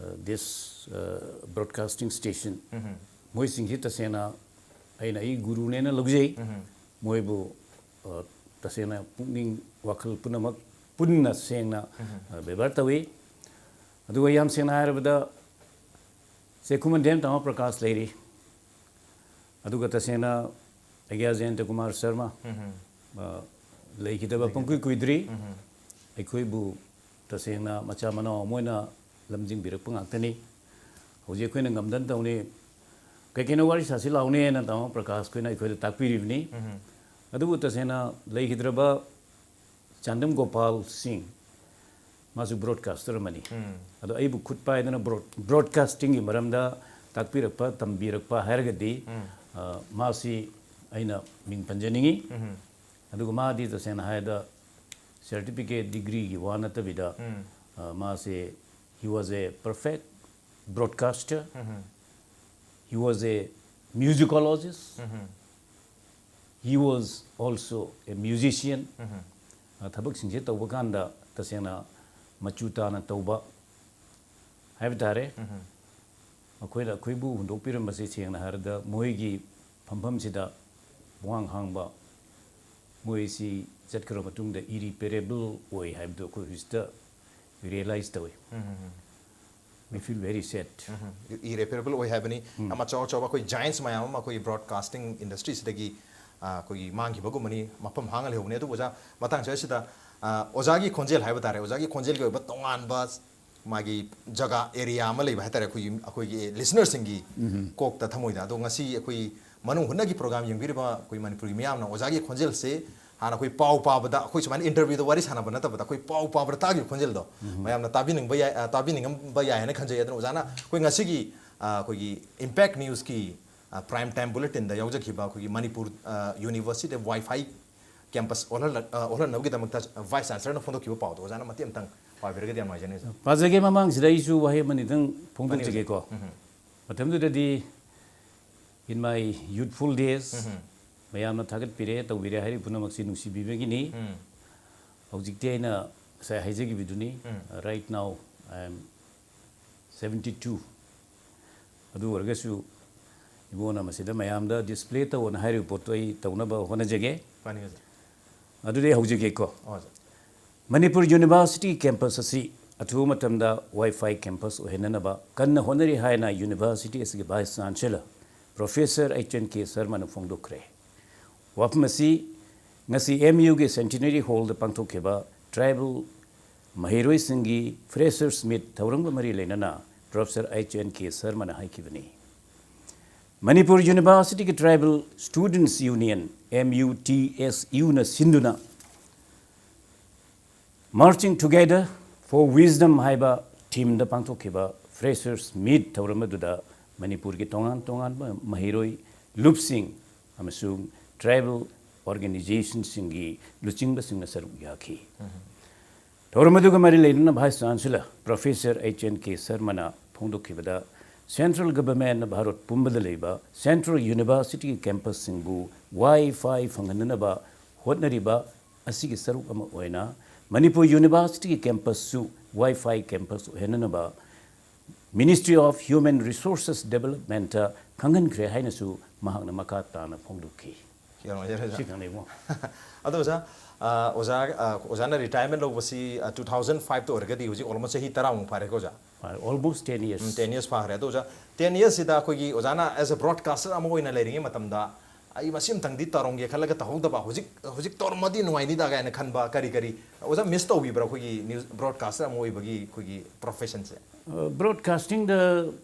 uh, this, uh, broadcasting station, ꯃꯣꯏꯁꯤꯡꯁꯤ ꯇꯁꯦꯡꯅ ꯑꯩꯅ ꯑꯩ ꯒꯨꯔꯨꯅꯦꯅ ꯂꯧꯖꯩ꯫ ꯃꯣꯏꯕꯨ, ꯑ, ꯇꯁꯦꯡꯅ ꯄꯨꯛꯅꯤꯡ ꯋꯥꯈꯜ ꯄꯨꯝꯅꯃꯛ ꯄꯨꯟꯅ ꯁꯦꯡꯅ, ꯑ, ꯕꯦꯕꯥꯔ ꯇꯧꯏ꯫ ꯑꯗꯨꯒ ꯌꯥꯝ ꯁꯦꯡꯅ ꯍꯥꯏꯔꯕꯗ ꯁꯦ ꯈꯨꯃꯟ ꯙꯦꯝ ꯇꯥꯃꯣ ꯄ꯭ꯔꯀꯥꯁ ꯂꯩꯔꯤ, ꯑꯗꯨꯒ ꯇꯁꯦꯡꯅ ꯑꯩꯒ꯭ꯌꯥ ꯖꯌꯟꯇ ꯀꯨꯃꯥꯔ ꯁꯔꯃ, ꯑ, ꯂꯩꯈꯤꯗꯕ ꯄꯪꯀꯨꯏ ꯀꯨꯏꯗ꯭ꯔꯤ꯫ ꯑꯩꯈꯣꯏꯕꯨ ꯇꯁꯦꯡꯅ ꯃꯆꯥ ꯃꯅꯥꯎ ꯑꯃ ꯑꯣꯏꯅ ꯂꯝꯖꯤꯡꯕꯤꯔꯛꯄ ꯉꯥꯛꯇꯅꯤ꯫ ꯍꯧꯖꯤꯛ ꯑꯩꯈꯣꯏꯅ ꯉꯝꯗꯅ ꯇꯧꯅꯤ, ꯀꯩ ꯀꯩꯅꯣ ꯋꯥꯔꯤ ꯁꯥꯁꯤ ꯂꯥꯎꯅꯦꯅ ꯇꯥꯃꯣ ꯄ꯭ꯔꯀꯥꯁ ꯈꯣꯏꯅ ꯑꯩꯈꯣꯏꯗ ꯇꯥꯛꯄꯤꯔꯤꯕꯅꯤ꯫ ꯑꯗꯨꯕꯨ ꯇꯁꯦꯡꯅ ꯂꯩꯈꯤꯗ꯭ꯔꯕ ꯆꯥꯟꯗꯝ ꯒꯣꯄꯥꯜ ꯁꯤꯡ, ꯃꯥꯁꯨ broadcaster ꯑꯃꯅꯤ꯫ ꯑꯗꯣ ꯑꯩꯕꯨ ꯈꯨꯠ ꯄꯥꯏꯗꯨꯅ broad-, broadcastingꯒꯤ ꯃꯔꯝꯗ ꯇꯥꯛꯄꯤꯔꯛꯄ, ꯇꯝꯕꯤꯔꯛꯄ ꯍꯥꯏꯔꯒꯗꯤ, ꯑ, ꯃꯥꯁꯤ ꯑꯩꯅ ꯃꯤꯡ ꯄꯟꯖꯅꯤꯡꯉꯤ꯫ ꯑꯗꯨꯒ ꯃꯥꯗꯤ ꯇꯁꯦꯡꯅ ꯍꯥꯏꯔꯕꯗ certificate degreeꯒꯤ ꯋꯥ ꯅꯠꯇꯕꯤꯗ, ꯑ, ꯃꯥꯁꯦ, he was a perfect broadcaster, he was a musicologist, he was also a musician. ꯑ, ꯊꯕꯛꯁꯤꯡꯁꯦ ꯇꯧꯕ ꯀꯥꯟꯗ ꯇꯁꯦꯡꯅ ꯃꯆꯨ ꯇꯥꯅ ꯇꯧꯕ ꯍꯥꯏꯕ ꯇꯥꯔꯦ꯫ ꯃꯈꯣꯏꯅ ꯑꯩꯈꯣꯏꯕꯨ ꯍꯨꯟꯗꯣꯛꯄꯤꯔꯝꯕꯁꯦ ꯁꯦꯡꯅ ꯍꯥꯏꯔꯕꯗ ꯃꯣꯏꯒꯤ ꯐꯝꯐꯝꯁꯤꯗ ꯄꯨꯡꯍꯥꯡ ꯍꯥꯡꯕ, ꯃꯣꯏꯁꯤ ꯆꯠꯈ꯭ꯔ ꯃꯇꯨꯡꯗ irreparable ꯑꯣꯏ ꯍꯥꯏꯕꯗꯨ ꯑꯩꯈꯣꯏ ꯍꯧꯖꯤꯛꯇ realize ꯇꯧꯏ꯫ We feel very sad. Irreparable ꯑꯣꯏ ꯍꯥꯏꯕꯅꯤ꯫ ꯌꯥꯝ ꯑꯆꯧ ꯑꯆꯧꯕ ꯑꯩꯈꯣꯏ giants ꯃꯌꯥꯝ ꯑꯃ ꯑꯩꯈꯣꯏꯒꯤ broadcasting industryꯁꯤꯗꯒꯤ, ꯑ, ꯑꯩꯈꯣꯏꯒꯤ ꯃꯥꯡꯈꯤꯕꯒꯨꯝꯕꯅꯤ, ꯃꯐꯝ ꯍꯥꯡꯉ ꯂꯩꯍꯧꯕꯅꯤ꯫ ꯑꯗꯨꯕꯨ ꯑꯣꯖꯥ, ꯃꯇꯥꯡꯁꯤ ꯑꯁꯤꯗ, ꯑ, ꯑꯣꯖꯥꯒꯤ ꯈꯣꯟꯖꯦꯜ ꯍꯥꯏꯕ ꯇꯥꯔꯦ, ꯑꯣꯖꯥꯒꯤ ꯈꯣꯟꯖꯦꯜꯒꯤ ꯑꯣꯏꯕ ꯇꯣꯉꯥꯟꯕ ꯃꯥꯒꯤ ꯖꯒꯥ, area ꯑꯃ ꯂꯩꯕ ꯍꯥꯏꯇꯥꯔꯦ, ꯑꯩꯈꯣꯏꯒꯤ, ꯑꯩꯈꯣꯏꯒꯤ listenerꯁꯤꯡꯒꯤ ꯀꯣꯛꯇ, ꯊꯃꯣꯏꯗ꯫ ꯑꯗꯣ ꯉꯁꯤ ꯑꯩꯈꯣꯏ ꯃꯅꯨꯡ ꯍꯨꯠꯅꯒꯤ program ꯌꯦꯡꯕꯤꯔꯤꯕ ꯑꯩꯈꯣꯏ ꯃꯅꯤꯄꯨꯔꯒꯤ ꯃꯤꯌꯥꯝꯅ ꯑꯣꯖꯥꯒꯤ ꯈꯣꯟꯖꯦꯜꯁꯦ ꯍꯥꯟꯅ ꯑꯩꯈꯣꯏ ꯄꯥꯎ ꯄꯥꯕꯗ, ꯑꯩꯈꯣꯏ ꯁꯨꯃꯥꯏꯅ interviewꯗ ꯋꯥꯔꯤ ꯁꯥꯟꯅꯕ ꯅꯠꯇꯕꯗ, ꯑꯩꯈꯣꯏ ꯄꯥꯎ ꯄꯥꯕꯗ ꯇꯥꯈꯤꯕ ꯈꯣꯟꯖꯦꯜꯗꯣ ꯃꯌꯥꯝꯅ ꯇꯥꯕꯤꯅꯤꯡꯕ ꯌꯥꯏ, ꯑ, ꯇꯥꯕꯤꯅꯤꯡꯉꯝꯕ ꯌꯥꯏ ꯍꯥꯏꯅ ꯈꯟꯖꯩ꯫ ꯑꯗꯨꯅ ꯑꯣꯖꯥꯅ ꯑꯩꯈꯣꯏ ꯉꯁꯤꯒꯤ, ꯑ, ꯑꯩꯈꯣꯏꯒꯤ Impact Newsꯀꯤ, ꯑ, prime time bulletinꯗ ꯌꯥꯎꯖꯈꯤꯕ ꯑꯩꯈꯣꯏꯒꯤ ꯃꯅꯤꯄꯨꯔ, ꯑ, universityꯗ Wi-Fi ꯀꯦꯝꯄꯁ ꯑꯣꯜꯍꯜꯂꯛ-, ꯑ, ꯑꯣꯜꯍꯟꯅꯕꯒꯤꯗꯃꯛꯇ ꯚꯥꯏꯁ ꯆꯥꯟꯁꯦꯂꯔꯅ ꯐꯣꯡꯗꯣꯛꯈꯤꯕ ꯄꯥꯎꯗꯣ ꯑꯣꯖꯥꯅ ꯃꯇꯦꯛ ꯑꯃꯇꯪ ꯄꯥꯕꯤꯔꯒꯗꯤ ꯌꯥꯝ ꯅꯨꯡꯉꯥꯏꯖꯅꯤ, ꯑꯣꯖꯥ꯫ ꯄꯥꯖꯒꯦ꯫ ꯃꯃꯥꯡꯁꯤꯗ ꯑꯩꯁꯨ ꯋꯥꯍꯩ ꯑꯃꯅꯤꯗꯪ ꯐꯣꯡꯗꯣꯛꯆꯒꯦꯀꯣ꯫ ꯎꯝ꯫ ꯃꯇꯝꯗꯨꯗꯗꯤ in my youthful days, ꯎꯝ꯫ ꯃꯌꯥꯝꯅ ꯊꯥꯒꯠꯄꯤꯔꯦ, ꯇꯧꯕꯤꯔꯦ ꯍꯥꯏꯔꯤꯕ ꯄꯨꯝꯅꯃꯛꯁꯤ ꯅꯨꯡꯁꯤꯕꯤꯕꯒꯤꯅꯤ꯫ ꯎꯝ꯫ ꯍꯧꯖꯤꯛꯇꯤ ꯑꯩꯅ ꯉꯁꯥꯏ ꯍꯥꯏꯖꯈꯤꯕꯗꯨꯅꯤ, ꯎꯝ꯫ Right now I am seventy two꯫ ꯑꯗꯨ ꯑꯣꯏꯔꯒꯁꯨ ꯏꯕꯣꯅ ꯃꯁꯤꯗ ꯃꯌꯥꯝꯗ ꯗꯤꯁꯄ꯭ꯂꯦ ꯇꯧꯑꯣꯅ ꯍꯥꯏꯔꯤꯕ ꯄꯣꯠꯇꯣ ꯑꯩ ꯇꯧꯅꯕ ꯍꯣꯠꯅꯖꯒꯦ꯫ ꯐꯅꯤ, ꯑꯣꯖꯥ꯫ ꯑꯗꯨꯗꯤ ꯑꯩ ꯍꯧꯖꯒꯦꯀꯣ꯫ ꯑꯣꯖꯥ꯫ ꯃꯅꯤꯄꯨꯔ ꯌꯨꯅꯤꯚꯔꯁꯤꯇꯤ ꯀꯦꯝꯄꯁ ꯑꯁꯤ ꯑꯊꯨꯕ ꯃꯇꯝꯗ ꯋꯥꯏ ꯐꯥꯏ ꯀꯦꯝꯄꯁ ꯑꯣꯏꯍꯟꯅꯅꯕ ꯀꯟꯅ ꯍꯣꯠꯅꯔꯤ ꯍꯥꯏꯅ ꯌꯨꯅꯤꯚꯔꯁꯤꯇꯤ ꯑꯁꯤꯒꯤ vice chancellor professor H N K ꯁꯔꯃꯅ ꯐꯣꯡꯗꯣꯛꯈ꯭ꯔꯦ꯫ ꯋꯥꯐꯝ ꯑꯁꯤ ꯉꯁꯤ ꯑꯦꯝ ꯌꯨꯒꯤ ꯁꯦꯟꯇꯤꯅꯔꯤ ꯍꯣꯜꯗ ꯄꯥꯡꯊꯣꯛꯈꯤꯕ ꯇ꯭ꯔꯥꯏꯕꯦꯜ ꯃꯍꯩꯔꯣꯏꯁꯤꯡꯒꯤ ꯐ꯭ꯔꯦꯁꯔꯁ ꯃꯤꯠ ꯊꯧꯔꯝꯒ ꯃꯔꯤ ꯂꯩꯅꯅ ꯄ꯭ꯔꯣꯐꯦꯁꯔ ꯑꯩꯆ ꯑꯦꯟ ꯀꯦ ꯁꯔꯃꯅ ꯍꯥꯏꯈꯤꯕꯅꯤ꯫ ꯃꯅꯤꯄꯨꯔ ꯌꯨꯅꯤꯚꯔꯁꯤꯇꯤꯒꯤ tribal students union, M U T S ꯌꯨꯅ ꯁꯤꯟꯗꯨꯅ Marching Together for Wisdom ꯍꯥꯏꯕ ꯊꯤꯝꯗ ꯄꯥꯡꯊꯣꯛꯈꯤꯕ ꯐ꯭ꯔꯦꯁꯔꯁ ꯃꯤꯠ ꯊꯧꯔꯝ ꯑꯗꯨꯗ ꯃꯅꯤꯄꯨꯔꯒꯤ ꯇꯣꯉꯥꯟ ꯇꯣꯉꯥꯟꯕ ꯃꯍꯩꯔꯣꯏ ꯂꯨꯞꯁꯤꯡ ꯑꯃꯁꯨꯡ ꯇ꯭ꯔꯥꯏꯕꯦꯜ ꯑꯣꯔꯒꯅꯥꯏꯖꯦꯁꯟꯁꯤꯡꯒꯤ ꯂꯨꯆꯤꯡꯕꯁꯤꯡꯅ ꯁꯔꯨꯛ ꯌꯥꯈꯤ꯫ ꯊꯧꯔꯝ ꯑꯗꯨꯒ ꯃꯔꯤ ꯂꯩꯅꯅ vice chancellor professor H N K ꯁꯔꯃꯅ ꯐꯣꯡꯗꯣꯛꯈꯤꯕꯗ, ꯁꯦꯟꯇ꯭ꯔꯦꯜ ꯒꯚꯔꯟꯃꯦꯟꯠꯅ ꯚꯥꯔꯠ ꯄꯨꯝꯕꯗ ꯂꯩꯕ ꯁꯦꯟꯇ꯭ꯔꯦꯜ ꯌꯨꯅꯤꯚꯔꯁꯤꯇꯤꯒꯤ ꯀꯦꯝꯄꯁꯁꯤꯡꯕꯨ ꯋꯥꯏ ꯐꯥꯏ ꯐꯪꯍꯟꯅꯅꯕ ꯍꯣꯠꯅꯔꯤꯕ ꯑꯁꯤꯒꯤ ꯁꯔꯨꯛ ꯑꯃ ꯑꯣꯏꯅ ꯃꯅꯤꯄꯨꯔ ꯌꯨꯅꯤꯚꯔꯁꯤꯇꯤꯒꯤ ꯀꯦꯝꯄꯁꯁꯨ ꯋꯥꯏ ꯐꯥꯏ ꯀꯦꯝꯄꯁ ꯑꯣꯏꯍꯟꯅꯅꯕ Ministry of Human Resources Developmentꯇ ꯈꯪꯍꯟꯈ꯭ꯔꯦ ꯍꯥꯏꯅꯁꯨ ꯃꯍꯥꯛꯅ ꯃꯈꯥ ꯇꯥꯅ ꯐꯣꯡꯗꯣꯛꯈꯤ꯫ ꯌꯥꯝ ꯅꯨꯡꯉꯥꯏꯖꯔꯦ, ꯑꯣꯖꯥ꯫ ꯁꯤ ꯈꯪꯅꯩ ꯏꯕꯨꯡꯉꯣ꯫ ꯑꯗꯣ ꯑꯣꯖꯥ, ꯑ, ꯑꯣꯖꯥ, ꯑ, ꯑꯣꯖꯥꯅ ꯔꯤꯇꯥꯌꯔꯃꯦꯟ ꯂꯧꯕꯁꯤ, ꯑ, two thousand fiveꯇ ꯑꯣꯏꯔꯒꯗꯤ ꯍꯧꯖꯤꯛ almost ꯆꯍꯤ ꯇꯔꯥꯃꯨꯛ ꯐꯥꯔꯦꯀꯣ, ꯑꯣꯖꯥ? Almost ten years꯫ ꯎꯝ, ten years ꯐꯥꯈ꯭ꯔꯦ꯫ ꯑꯗꯣ ꯑꯣꯖꯥ, ten yearsꯁꯤꯗ ꯑꯩꯈꯣꯏꯒꯤ ꯑꯣꯖꯥꯅ as a broadcaster ꯑꯃ ꯑꯣꯏꯅ ꯂꯩꯔꯤꯉꯩ ꯃꯇꯝꯗ ꯑꯩ ꯃꯁꯤ ꯑꯃꯇꯪꯗꯤ ꯇꯧꯔꯝꯒꯦ ꯈꯜꯂꯒ ꯇꯧꯍꯧꯗꯕ, ꯍꯧꯖꯤꯛ, ꯍꯧꯖꯤꯛ ꯇꯧꯔꯝꯃꯗꯤ ꯅꯨꯡꯉꯥꯏꯅꯤꯗ ꯀꯥꯏꯅ ꯈꯟꯕ ꯀꯔꯤ ꯀꯔꯤ ꯑꯣꯖꯥ ꯃꯤꯁ ꯇꯧꯕꯤꯕ꯭ꯔꯥ, ꯑꯩꯈꯣꯏꯒꯤ ꯅ꯭ꯌꯨꯁ ꯕ꯭ꯔꯣꯗꯀꯥꯁꯇꯔ ꯑꯃ ꯑꯣꯏꯕꯒꯤ ꯑꯩꯈꯣꯏꯒꯤ ꯄ꯭ꯔꯣꯐꯦꯁꯟꯁꯦ? ꯑ, ꯕ꯭ꯔꯣꯗꯀꯥꯁꯇꯤꯡꯗ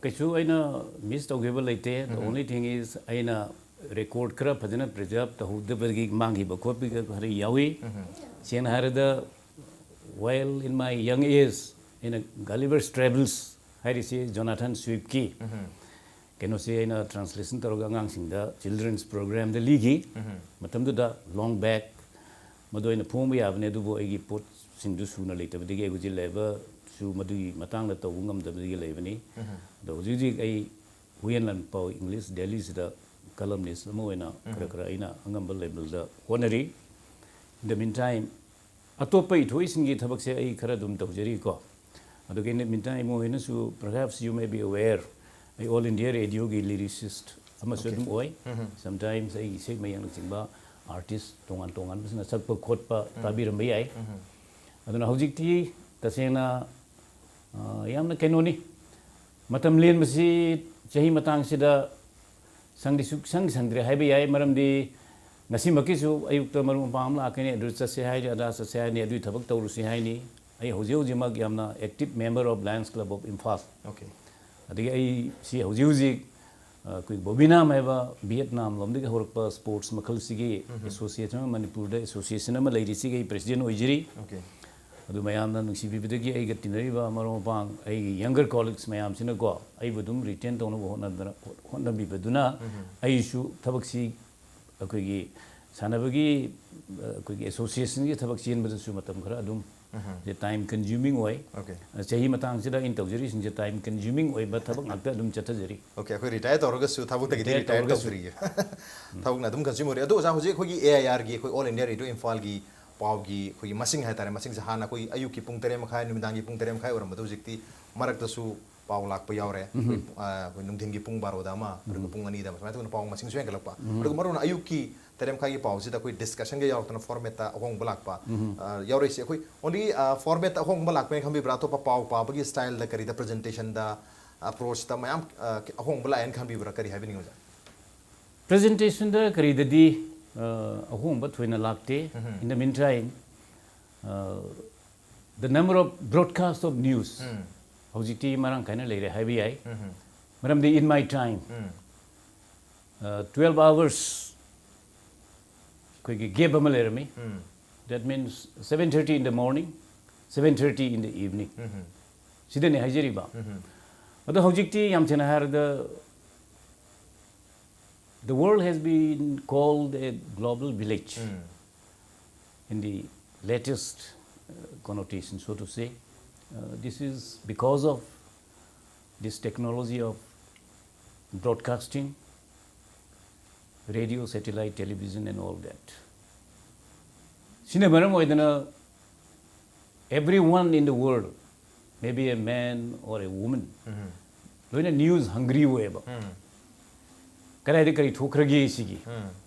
ꯀꯩꯁꯨ ꯑꯩꯅ ꯃꯤꯁ ꯇꯧꯈꯤꯕ ꯂꯩꯇꯦ꯫ The only thing is, ꯑꯩꯅ ꯔꯦꯀꯣꯔꯗ ꯈꯔ ꯐꯖꯅ ꯄ꯭ꯔꯤꯖꯥꯔꯕ ꯇꯧꯍꯧꯗꯕꯒꯤ ꯃꯥꯡꯈꯤꯕ ꯈꯣꯠꯈꯤꯕ ꯈꯔ ꯌꯥꯎꯏ꯫ ꯁꯦꯡꯅ ꯍꯥꯏꯔꯕꯗ, while in my young age, ꯑꯩꯅ Gulliver's Travels ꯍꯥꯏꯔꯤꯁꯤ ꯖꯣꯅꯥꯊꯟ ꯁ꯭ꯋꯤꯐꯀꯤ ꯀꯩꯅꯣꯁꯤ ꯑꯩꯅ ꯇ꯭ꯔꯥꯟꯁꯂꯦꯁꯟ ꯇꯧꯔꯒ ꯑꯉꯥꯡꯁꯤꯡꯗ ꯆꯤꯜꯗ꯭ꯔꯦꯟꯁ ꯄ꯭ꯔꯣꯒ꯭ꯔꯥꯝꯗ ꯂꯤꯈꯤ꯫ ꯃꯇꯝꯗꯨꯗ ꯂꯣꯡ ꯕꯦꯛ, ꯃꯗꯨ ꯑꯩꯅ ꯐꯣꯡꯕ ꯌꯥꯕꯅꯤ, ꯑꯗꯨꯕꯨ ꯑꯩꯒꯤ ꯄꯣꯠꯁꯤꯡꯗꯨ ꯁꯨꯅ ꯂꯩꯇꯕꯗꯒꯤ ꯑꯩ ꯍꯧꯖꯤꯛ ꯂꯩꯕꯁꯨ ꯃꯗꯨꯒꯤ ꯃꯇꯥꯡꯗ ꯇꯧꯕ ꯉꯝꯗꯕꯗꯒꯤ ꯂꯩꯕꯅꯤ꯫ ꯑꯗꯣ ꯍꯧꯖꯤꯛ ꯍꯧꯖꯤꯛ ꯑꯩ ꯍꯨꯌꯦꯟ ꯂꯥꯟꯄꯥꯎ ꯏꯪꯂꯤꯁ ꯗꯦꯜꯂꯤꯁꯤꯗ columnist ꯑꯃ ꯑꯣꯏꯅ ꯈꯔ ꯈꯔ ꯑꯩꯅ ꯑꯉꯝꯕ levelꯗ ꯍꯣꯠꯅꯔꯤ꯫ In the meantime, ꯑꯇꯣꯞꯄ ꯏꯊꯣꯛ ꯏꯁꯤꯡꯒꯤ ꯊꯕꯛꯁꯦ ꯑꯩ ꯈꯔ ꯑꯗꯨꯝ ꯇꯧꯖꯔꯤꯀꯣ꯫ ꯑꯗꯨꯒ in the meantime, Imo ꯍꯣꯏꯅꯁꯨ, perhaps you may be aware, ꯑꯩ All India Radioꯒꯤ lyricist ꯑꯃꯁꯨ ꯑꯗꯨꯝ ꯑꯣꯏ꯫ Sometimes ꯑꯩꯒꯤ ꯏꯁꯩ ꯃꯌꯦꯛꯅꯆꯤꯡꯕ artist ꯇꯣꯉꯥꯟ ꯇꯣꯉꯥꯟꯕꯁꯤꯡꯅ ꯁꯛꯄ ꯈꯣꯠꯄ ꯇꯥꯕꯤꯔꯝꯕ ꯌꯥꯏ꯫ ꯑꯗꯨꯅ ꯍꯧꯖꯤꯛꯇꯤ ꯇꯁꯦꯡꯅ, ꯑ, ꯌꯥꯝꯅ ꯀꯩꯅꯣꯅꯤ, ꯃꯇꯝ ꯂꯦꯟꯕꯁꯤ ꯆꯍꯤ ꯃꯇꯥꯡꯁꯤꯗ ꯁꯪꯗꯤ ꯁꯨꯛꯁꯪ ꯁꯪꯗ꯭ꯔꯦ ꯍꯥꯏꯕ ꯌꯥꯏ꯫ ꯃꯔꯝꯗꯤ ꯉꯁꯤꯃꯛꯀꯤꯁꯨ ꯑꯌꯨꯛꯇ ꯃꯔꯨꯞ ꯃꯄꯥꯡ ꯑꯃ ꯂꯥꯛꯀꯅꯤ, ꯑꯗꯨ ꯆꯠꯁꯦ ꯍꯥꯏꯅꯤ, ꯑꯗꯥ ꯆꯠꯁꯦ ꯍꯥꯏꯅꯤ, ꯑꯗꯨꯒꯤ ꯊꯕꯛ ꯇꯧꯔꯨꯁꯤ ꯍꯥꯏꯅꯤ꯫ ꯑꯩ ꯍꯧꯖꯤꯛ ꯍꯧꯖꯤꯛꯃꯛ ꯌꯥꯝꯅ active member of Lions Club of Imphal꯫ Okay. ꯑꯗꯒꯤ ꯑꯩ ꯁꯤ ꯍꯧꯖꯤꯛ ꯍꯧꯖꯤꯛ, ꯑ, ꯑꯩꯈꯣꯏ ꯕꯣꯕꯤꯅꯥꯝ ꯍꯥꯏꯕ ꯚꯤꯌꯦꯠꯅꯥꯝ ꯂꯣꯝꯗꯒꯤ ꯍꯧꯔꯛꯄ sports ꯃꯈꯜꯁꯤꯒꯤ association ꯑꯃ, ꯃꯅꯤꯄꯨꯔꯗ association ꯑꯃ ꯂꯩꯔꯤꯁꯤꯒꯤ ꯑꯩ president ꯑꯣꯏꯖꯔꯤ꯫ Okay. ꯑꯗꯨ ꯃꯌꯥꯝꯅ ꯅꯨꯡꯁꯤꯕꯤꯕꯗꯒꯤ ꯑꯩꯒ ꯇꯤꯟꯅꯔꯤꯕ ꯃꯔꯨꯞ ꯃꯄꯥꯡ, ꯑꯩꯒꯤ younger colleagues ꯃꯌꯥꯝꯁꯤꯅꯀꯣ, ꯑꯩꯕꯨ ꯑꯗꯨꯝ retain ꯇꯧꯅꯕ ꯍꯣꯠꯅꯗꯅ, ꯍꯣꯠꯅꯕꯤꯕꯗꯨꯅ ꯑꯩꯁꯨ ꯊꯕꯛꯁꯤ ꯑꯩꯈꯣꯏꯒꯤ ꯁꯥꯟꯅꯕꯒꯤ, ꯑ, ꯑꯩꯈꯣꯏꯒꯤ associationꯒꯤ ꯊꯕꯛ ꯆꯦꯟꯕꯗꯁꯨ ꯃꯇꯝ ꯈꯔ ꯑꯗꯨꯝ time consuming ꯑꯣꯏ꯫ Okay. ꯑ, ꯆꯍꯤ ꯃꯇꯥꯡꯁꯤꯗ ꯑꯩꯅ ꯇꯧꯖꯔꯤꯁꯤꯡꯁꯦ time consuming ꯑꯣꯏꯕ ꯊꯕꯛ ꯉꯥꯛꯇ ꯑꯗꯨꯝ ꯆꯠꯊꯖꯔꯤ꯫ Okay, ꯑꯩꯈꯣꯏ retire ꯇꯧꯔꯒꯁꯨ ꯊꯕꯛꯇꯒꯤꯗꯤ Retire retire ꯇꯧꯔꯒꯁꯨ꯫ ꯇꯧꯗ꯭ꯔꯤꯌꯦ꯫ ꯊꯕꯛꯅ ꯑꯗꯨꯝ consume ꯑꯣꯏꯔꯤ꯫ ꯑꯗꯣ ꯑꯣꯖꯥ, ꯍꯧꯖꯤꯛ ꯑꯩꯈꯣꯏꯒꯤ AIRꯒꯤ, ꯑꯩꯈꯣꯏ All India Radio ꯏꯝꯐꯥꯜꯒꯤ ꯄꯥꯎꯒꯤ ꯑꯩꯈꯣꯏꯒꯤ ꯃꯁꯤꯡ ꯍꯥꯏꯇꯥꯔꯦ, ꯃꯁꯤꯡꯁꯦ ꯍꯥꯟꯅ ꯑꯩꯈꯣꯏ ꯑꯌꯨꯛꯀꯤ ꯄꯨꯡ ꯇꯔꯦꯠ ꯃꯈꯥꯏ, ꯅꯨꯃꯤꯗꯥꯡꯒꯤ ꯄꯨꯡ ꯇꯔꯦꯠ ꯃꯈꯥꯏ ꯑꯣꯏꯔꯝꯕꯗꯣ ꯍꯧꯖꯤꯛꯇꯤ ꯃꯔꯛꯇꯁꯨ ꯄꯥꯎ ꯂꯥꯛꯄ ꯌꯥꯎꯔꯦ꯫ ꯑꯩꯈꯣꯏ, ꯑ, ꯑꯩꯈꯣꯏ ꯅꯨꯡꯊꯤꯟꯒꯤ ꯄꯨꯡ ꯕꯥꯔꯣꯗ ꯑꯃ, ꯑꯗꯨꯒ ꯄꯨꯡ ꯑꯅꯤꯗ ꯑꯃ, ꯁꯨꯃꯥꯏꯅ ꯇꯧꯗꯅ ꯄꯥꯎ ꯃꯁꯤꯡꯁꯨ ꯍꯦꯟꯒꯠꯂꯛꯄ꯫ ꯑꯗꯨꯒ ꯃꯔꯨ ꯑꯣꯏꯅ ꯑꯌꯨꯛꯀꯤ ꯇꯔꯦꯠ ꯃꯈꯥꯏꯒꯤ ꯄꯥꯎꯁꯤꯗ ꯑꯩꯈꯣꯏ discussionꯒ ꯌꯥꯎꯔꯛꯇꯅ formatꯇ ꯑꯍꯣꯡꯕ ꯂꯥꯛꯄ, ꯑ, ꯌꯥꯎꯔꯛꯏꯁꯦ꯫ ꯑꯩꯈꯣꯏ only, ꯑ, formatꯇ ꯑꯍꯣꯡꯕ ꯂꯥꯛꯄꯅ ꯈꯟꯕꯤꯕ꯭ꯔꯥ, ꯑꯇꯣꯞꯄ ꯄꯥꯎ ꯄꯥꯕꯒꯤ styleꯗ, ꯀꯔꯤꯗ, presentationꯗ, approachꯇ ꯃꯌꯥꯝ, ꯑ, ꯑꯍꯣꯡꯕ ꯂꯥꯛꯑꯦꯅ ꯈꯟꯕꯤꯕ꯭ꯔꯥ? ꯀꯔꯤ ꯍꯥꯏꯕꯤꯅꯤꯡꯉꯤ ꯑꯣꯖꯥ? Presentationꯗ ꯀꯔꯤꯗꯗꯤ, ꯑ, ꯑꯍꯣꯡꯕ ꯊꯣꯏꯅ ꯂꯥꯛꯇꯦ꯫ In the meantime, ꯑ, the number of broadcast of news ꯍꯧꯖꯤꯛꯇꯤ ꯃꯔꯥꯡ ꯀꯥꯏꯅ ꯂꯩꯔꯦ ꯍꯥꯏꯕ ꯌꯥꯏ꯫ ꯃꯔꯝꯗꯤ in my time, ꯑ, twelve hours ꯑꯩꯈꯣꯏꯒꯤ gap ꯑꯃ ꯂꯩꯔꯝꯃꯤ꯫ That means seven thirty in the morning, seven thirty in the evening. ꯁꯤꯗꯅꯤ ꯍꯥꯏꯖꯔꯤꯕ꯫ ꯑꯗꯣ ꯍꯧꯖꯤꯛꯇꯤ ꯌꯥꯝ ꯊꯤꯅ ꯍꯥꯏꯔꯗ, the world has been called a global village. in the latest uh, connotation, so to say. Uh, this is because of this technology of broadcasting, radio, satellite, television, and all that. ꯁꯤꯅ ꯃꯔꯝ ꯑꯣꯏꯗꯅ, everyone in the world, maybe a man or a woman, ꯂꯣꯏꯅ news hungry ꯑꯣꯏꯌꯦꯕ꯫ ꯀꯗꯥꯏꯗ ꯀꯔꯤ ꯊꯣꯛꯈ꯭ꯔꯒꯦ ꯁꯤꯒꯤ꯫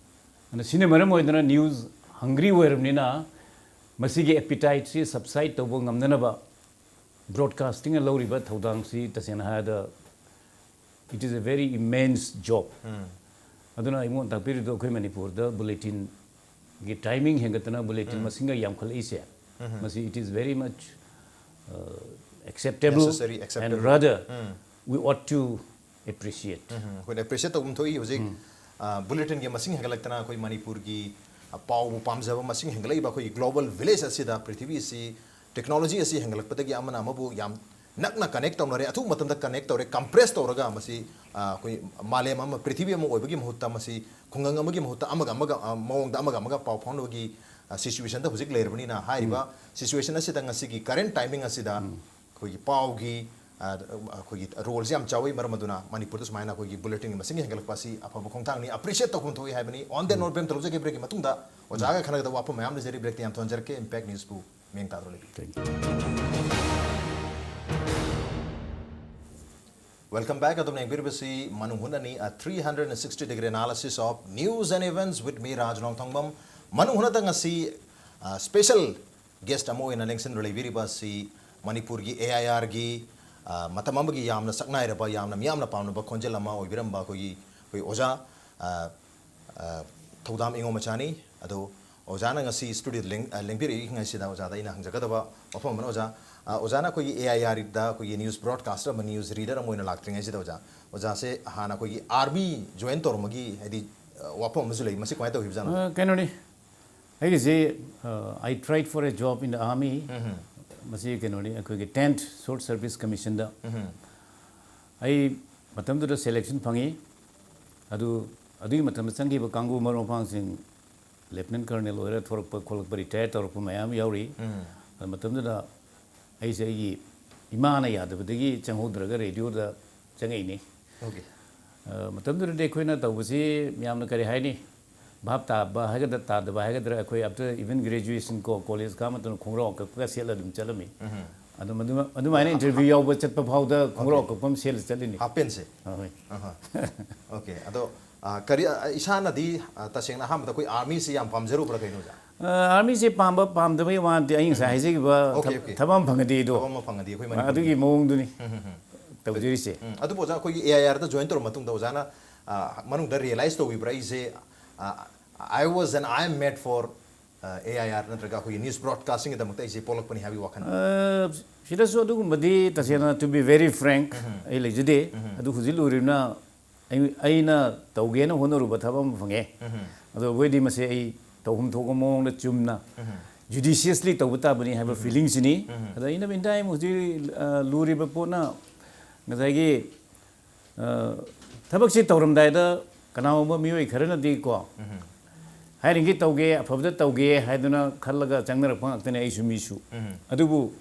ꯑꯗꯨꯅ ꯁꯤꯅ ꯃꯔꯝ ꯑꯣꯏꯗꯅ news hungry ꯑꯣꯏꯔꯕꯅꯤꯅ, ꯃꯁꯤꯒꯤ appetite ꯁꯤ subside ꯇꯧꯕ ꯉꯝꯅꯅꯕ broadcasting ꯅ ꯂꯧꯔꯤꯕ ꯊꯧꯗꯥꯡꯁꯤ, ꯇꯁꯦꯡꯅ ꯍꯥꯏꯔꯕꯗ, it is a very immense job. ꯑꯗꯨꯅ ꯑꯩꯉꯣꯟꯗ ꯇꯥꯛꯄꯤꯔꯤꯗꯣ, ꯑꯩꯈꯣꯏ ꯃꯅꯤꯄꯨꯔꯗ bulletin ꯒꯤ timing ꯍꯦꯟꯒꯠꯇꯅ bulletin ꯃꯁꯤꯡꯒ ꯌꯥꯝꯈꯠꯂꯛꯏꯁꯦ, ꯃꯁꯤ, it is very much uh, acceptable, Necessary, and acceptable. Rather, we ought to appreciate. ꯑꯩꯈꯣꯏꯅ appreciate ꯇꯧꯐꯝ ꯊꯣꯛꯏ꯫ ꯍꯧꯖꯤꯛ bulletin ꯒꯤ ꯃꯁꯤꯡ ꯍꯦꯟꯒꯠꯂꯛꯇꯅ ꯑꯩꯈꯣꯏ ꯃꯅꯤꯄꯨꯔꯒꯤ ꯄꯥꯎꯕꯨ ꯄꯥꯝꯖꯕ ꯃꯁꯤꯡ ꯍꯦꯟꯒꯠꯂꯛꯏꯕ ꯑꯩꯈꯣꯏꯒꯤ global village ꯑꯁꯤꯗ, ꯄ꯭ꯔꯤꯊꯤꯕꯤ ꯑꯁꯤ technology ꯑꯁꯤ ꯍꯦꯟꯒꯠꯂꯛꯄꯗꯒꯤ ꯑꯃꯅ ꯑꯃꯕꯨ ꯌꯥꯝ ꯅꯛꯅ connect ꯇꯧꯅꯔꯦ, ꯑꯊꯨꯕ ꯃꯇꯝꯗ connect ꯇꯧꯔꯦ, compress ꯇꯧꯔꯒ ꯃꯁꯤ ꯑꯩꯈꯣꯏ ꯃꯥꯂꯦꯝ ꯑꯃ, ꯄ꯭ꯔꯤꯊꯤꯕꯤ ꯑꯃ ꯑꯣꯏꯕꯒꯤ ꯃꯍꯨꯠꯇ, ꯃꯁꯤ ꯈꯨꯡꯒꯪ ꯑꯃꯒꯤ ꯃꯍꯨꯠꯇ ꯑꯃꯒ ꯑꯃꯒ ꯃꯑꯣꯡꯗ ꯑꯃꯒ ꯑꯃꯒ ꯄꯥꯎ ꯐꯥꯎꯅꯕꯒꯤ situation ꯗ ꯍꯧꯖꯤꯛ ꯂꯩꯔꯕꯅꯤꯅ, ꯍꯥꯏꯔꯤꯕ situation ꯑꯁꯤꯗ ꯉꯁꯤꯒꯤ current timing ꯑꯁꯤꯗ ꯑꯩꯈꯣꯏꯒꯤ ꯄꯥꯎꯒꯤ ꯑꯩꯈꯣꯏꯒꯤ role ꯁꯦ ꯌꯥꯝ ꯆꯥꯎꯏ꯫ ꯃꯔꯝ ꯑꯗꯨꯅ ꯃꯅꯤꯄꯨꯔꯗ ꯁꯨꯃꯥꯏꯅ ꯑꯩꯈꯣꯏꯒꯤ bulletin ꯒꯤ ꯃꯁꯤꯡ ꯍꯦꯟꯒꯠꯂꯛꯄ ꯑꯁꯤ ꯑꯐꯕ ꯈꯣꯡꯊꯥꯡꯅꯤ, appreciate ꯇꯧꯐꯝ ꯊꯣꯛꯏ ꯍꯥꯏꯕꯅꯤ꯫ On that note, ꯕꯦꯝ, ꯇꯧꯖꯒꯦ꯫ Break ꯀꯤ ꯃꯇꯨꯡꯗ ꯑꯣꯖꯥꯒ ꯈꯟꯅꯒꯗꯕ ꯋꯥꯐꯝ ꯃꯌꯥꯝ ꯂꯩꯖꯔꯤ꯫ Break ꯇ ꯌꯥꯝ ꯊꯣꯟꯖꯔꯛꯀꯦ꯫ Impact News ꯄꯨ ꯃꯤꯠꯌꯦꯡ ꯇꯥꯗꯨꯅ ꯂꯩꯕꯤꯌꯨ꯫ Thank you. Welcome back. ꯑꯗꯨꯝ ꯌꯦꯡꯕꯤꯔꯤꯕꯁꯤ ꯃꯅꯨꯡ ꯍꯨꯠꯅꯅꯤ, a three hundred and sixty degree analysis of news and events with me, ꯔꯥꯖ ꯅꯣꯡꯊꯣꯡꯕꯝ꯫ ꯃꯅꯨꯡ ꯍꯨꯠꯅꯗ ꯉꯁꯤ special guest ꯑꯃ ꯑꯣꯏꯅ ꯂꯦꯡꯁꯤꯟꯗꯨꯅ ꯂꯩꯕꯤꯔꯤꯕ ꯑꯁꯤ ꯃꯅꯤꯄꯨꯔꯒꯤ A I R ꯒꯤ ꯃꯇꯝ ꯑꯃꯒꯤ ꯌꯥꯝꯅ ꯁꯛꯅꯥꯏꯔꯕ, ꯌꯥꯝꯅ ꯃꯤꯌꯥꯝꯅ ꯄꯥꯝꯅꯕ ꯈꯣꯟꯖꯦꯜ ꯑꯃ ꯑꯣꯏꯕꯤꯔꯝꯕ ꯑꯩꯈꯣꯏꯒꯤ, ꯑꯩꯈꯣꯏ ꯑꯣꯖꯥ ꯊꯧꯗꯥꯝ ꯏꯉꯣꯃꯆꯥꯅꯤ꯫ ꯑꯗꯣ ꯑꯣꯖꯥꯅ ꯉꯁꯤ studio ꯗ ꯂꯦꯡ-, ꯑ, ꯂꯦꯡꯕꯤꯔꯛꯏꯉꯩꯁꯤꯗ ꯑꯣꯖꯥꯗ ꯑꯩꯅ ꯍꯪꯖꯒꯗꯕ ꯋꯥꯐꯝ ꯑꯃꯅ, ꯑꯣꯖꯥ, ꯑ, ꯑꯣꯖꯥꯅ ꯑꯩꯈꯣꯏꯒꯤ A I R ꯗ ꯑꯩꯈꯣꯏꯒꯤ news broadcaster ꯑꯃ, news reader ꯑꯃ ꯑꯣꯏꯅ ꯂꯥꯛꯇ꯭ꯔꯤꯉꯩꯁꯤꯗ, ꯑꯣꯖꯥ, ꯑꯣꯖꯥꯁꯦ ꯍꯥꯟꯅ ꯑꯩꯈꯣꯏꯒꯤ army join ꯇꯧꯔꯝꯕꯒꯤ, ꯍꯥꯏꯗꯤ, ꯑ, ꯋꯥꯐꯝ ꯑꯃꯁꯨ ꯂꯩ꯫ ꯃꯁꯤ ꯀꯃꯥꯏꯅ ꯇꯧꯈꯤꯕꯖꯥꯠꯅꯣ? ꯑ, ꯀꯩꯅꯣꯅꯤ, ꯑꯩꯒꯤꯁꯦ, ꯑ, I tried for a job in the army꯫ ꯃꯁꯤ ꯀꯩꯅꯣꯅꯤ, ꯑꯩꯈꯣꯏꯒꯤ tenth Short Service Commission ꯗ꯫ ꯑꯩ ꯃꯇꯝꯗꯨꯗ selection ꯐꯪꯉꯤ꯫ ꯑꯗꯨ, ꯑꯗꯨꯒꯤ ꯃꯇꯝꯗ ꯆꯪꯈꯤꯕ ꯀꯥꯡꯕꯨ ꯃꯔꯨꯞ ꯃꯄꯥꯡꯁꯤꯡ ꯂꯦꯐꯇꯤꯅꯦꯟ ꯀꯔꯅꯦꯜ ꯑꯣꯏꯔ ꯊꯣꯔꯛꯄ ꯈꯣꯠꯂꯛꯄ, ꯔꯤꯇꯥꯌꯔ ꯇꯧꯔꯛꯄ ꯃꯌꯥꯝ ꯌꯥꯎꯔꯤ꯫ ꯑꯗꯨ ꯃꯇꯝꯗꯨꯗ ꯑꯩꯁꯦ ꯑꯩꯒꯤ ꯏꯃꯥꯅ ꯌꯥꯗꯕꯗꯒꯤ ꯆꯪꯍꯧꯗ꯭ꯔꯒ ꯔꯦꯗꯤꯑꯣꯗ ꯆꯪꯉꯛꯏꯅꯤ꯫ Okay. ꯑ, ꯃꯇꯝꯗꯨꯗꯗꯤ ꯑꯩꯈꯣꯏꯅ ꯇꯧꯕꯁꯤ ꯌꯥꯝꯅ, ꯀꯔꯤ ꯍꯥꯏꯅꯤ, ꯚꯥꯞ ꯇꯥꯕ ꯍꯥꯏꯒꯗ꯭ꯔꯥ ꯇꯥꯗꯕ ꯍꯥꯏꯒꯗ꯭ꯔꯥ, ꯑꯩꯈꯣꯏ after even graduation ꯀꯣ, ꯀꯣꯂꯦꯖ ꯀꯥꯕ ꯃꯇꯝꯗ ꯈꯣꯡꯒ꯭ꯔꯥꯎ ꯑꯀꯛꯄꯒ ꯁꯦꯠꯂ ꯑꯗꯨꯝ ꯆꯠꯂꯝꯃꯤ꯫ ꯑꯗꯨꯝ ꯑꯗꯨꯃ-, ꯑꯗꯨꯃꯥꯏꯅ ꯏꯟꯇꯔꯚ꯭ꯌꯨ ꯌꯥꯎꯕ ꯆꯠꯄ ꯐꯥꯎꯗ ꯈꯣꯡꯒ꯭ꯔꯥꯎ ꯑꯀꯛꯄ ꯑꯃ ꯁꯦꯠꯂ ꯆꯠꯂꯤꯅꯤ꯫ ꯍꯥꯞ ꯄꯦꯟꯁꯦ꯫ ꯑꯍꯣꯏ꯫ ꯑꯣꯀꯦ꯫ ꯑꯗꯣ, ꯑ, ꯀꯔꯤ, ꯑ, ꯏꯁꯥꯅꯗꯤ, ꯑ, ꯇꯁꯦꯡꯅ ꯑꯍꯥꯟꯕꯗ ꯑꯩꯈꯣꯏ ꯑꯥꯔꯃꯤꯁꯤ ꯌꯥꯝ ꯄꯥꯝꯖꯔꯨꯕ꯭ꯔꯥ ꯀꯩꯅꯣ, ꯑꯣꯖꯥ? ꯑ, ꯑꯥꯔꯃꯤꯁꯤ ꯄꯥꯝꯕ ꯄꯥꯝꯗꯕꯒꯤ ꯋꯥ ꯅꯠꯇꯦ, ꯑꯩ ꯉꯁꯥꯏ ꯍꯥꯏꯖꯈꯤꯕ ꯑꯣꯀꯦ, ꯊꯕ-, ꯑꯣꯀꯦ꯫ ꯊꯕꯛ ꯑꯃ ꯐꯪꯉꯗꯤ ꯑꯩꯗꯣ ꯊꯕꯛ ꯑꯃ ꯐꯪꯉꯗꯤ ꯑꯩꯈꯣꯏ ꯃꯅꯤꯄꯨꯔꯒꯤ꯫ ꯑꯗꯨꯒꯤ ꯃꯑꯣꯡꯗꯨꯅꯤ ꯎꯝ, ꯎꯝ, ꯎꯝ꯫ ꯇꯧꯖꯔꯤꯁꯦ꯫ ꯎꯝ, ꯑꯗꯨꯕꯨ ꯑꯣꯖꯥ, ꯑꯩꯈꯣꯏꯒꯤ ꯑꯦ ꯑꯥꯏ ꯑꯥꯔꯗ ꯖꯣꯏꯟ ꯇꯧꯔ ꯃꯇꯨꯡꯗ ꯑꯣꯖꯥꯅ, ꯑ, ꯃꯅꯨꯡꯗ ꯔꯤꯌꯦꯂꯥꯏꯁ ꯇꯧꯕꯤꯕ꯭ꯔꯥ, ꯑꯩꯁꯦ, ꯑ, I was and I am made for, ꯑ, ꯑꯦ ꯑꯥꯏ ꯑꯥꯔ ꯅꯠꯇ꯭ꯔꯒ ꯑꯩꯈꯣꯏꯒꯤ ꯅ꯭ꯌꯨꯁ ꯕ꯭ꯔꯣꯗꯀꯥꯁꯇꯤꯡꯒꯤꯗꯃꯛꯇ ꯑꯩꯁꯦ ꯄꯣꯛꯂꯛꯄꯅꯤ ꯍꯥꯏꯕꯒꯤ ꯋꯥꯈꯜ? ꯑ, ꯁꯤꯗꯁꯨ ꯑꯗꯨꯒꯨꯝꯕꯗꯤ ꯇꯁꯦꯡꯅ, to be very frank, ꯑꯩ ꯂꯩꯖꯗꯦ꯫ ꯑꯗꯨ ꯍꯧꯖꯤꯛ ꯂꯨꯔꯤꯕꯅ ꯑꯩ-, ꯑꯩꯅ ꯇꯧꯒꯦꯅ ꯍꯣꯠꯅꯔꯨꯕ ꯊꯕꯛ ꯑꯃ ꯐꯪꯉꯦ꯫ ꯑꯗꯣ ꯑꯩꯈꯣꯏꯗꯤ ꯃꯁꯤ ꯑꯩ ꯇꯧꯐꯝ ꯊꯣꯛꯄ ꯃꯑꯣꯡꯗ ꯆꯨꯝꯅ, ꯖꯨꯗꯤꯁꯤꯌꯁꯂꯤ ꯇꯧꯕ ꯇꯥꯕꯅꯤ ꯍꯥꯏꯕ ꯐꯤꯂꯤꯡꯁꯤꯅꯤ꯫ ꯑꯗ in the meantime ꯍꯧꯖꯤꯛ, ꯑ, ꯂꯨꯔꯤꯕ ꯄꯣꯠꯅ ꯉꯁꯥꯏꯒꯤ, ꯑ, ꯊꯕꯛꯁꯤ ꯇꯧꯔꯝꯗꯥꯏꯗ ꯀꯅꯥꯒꯨꯝꯕ ꯃꯤꯑꯣꯏ ꯈꯔꯅꯗꯤ ꯀꯣ, ꯍꯥꯏꯔꯤꯉꯩ ꯇꯧꯒꯦ, ꯑꯐꯕꯗ ꯇꯧꯒꯦ ꯍꯥꯏꯗꯨꯅ ꯈꯜꯂꯒ ꯆꯪꯅꯔꯛꯄ ꯉꯥꯛꯇꯅꯤ, ꯑꯩꯁꯨ ꯃꯤꯁꯨ꯫ ꯑꯗꯨꯕꯨ,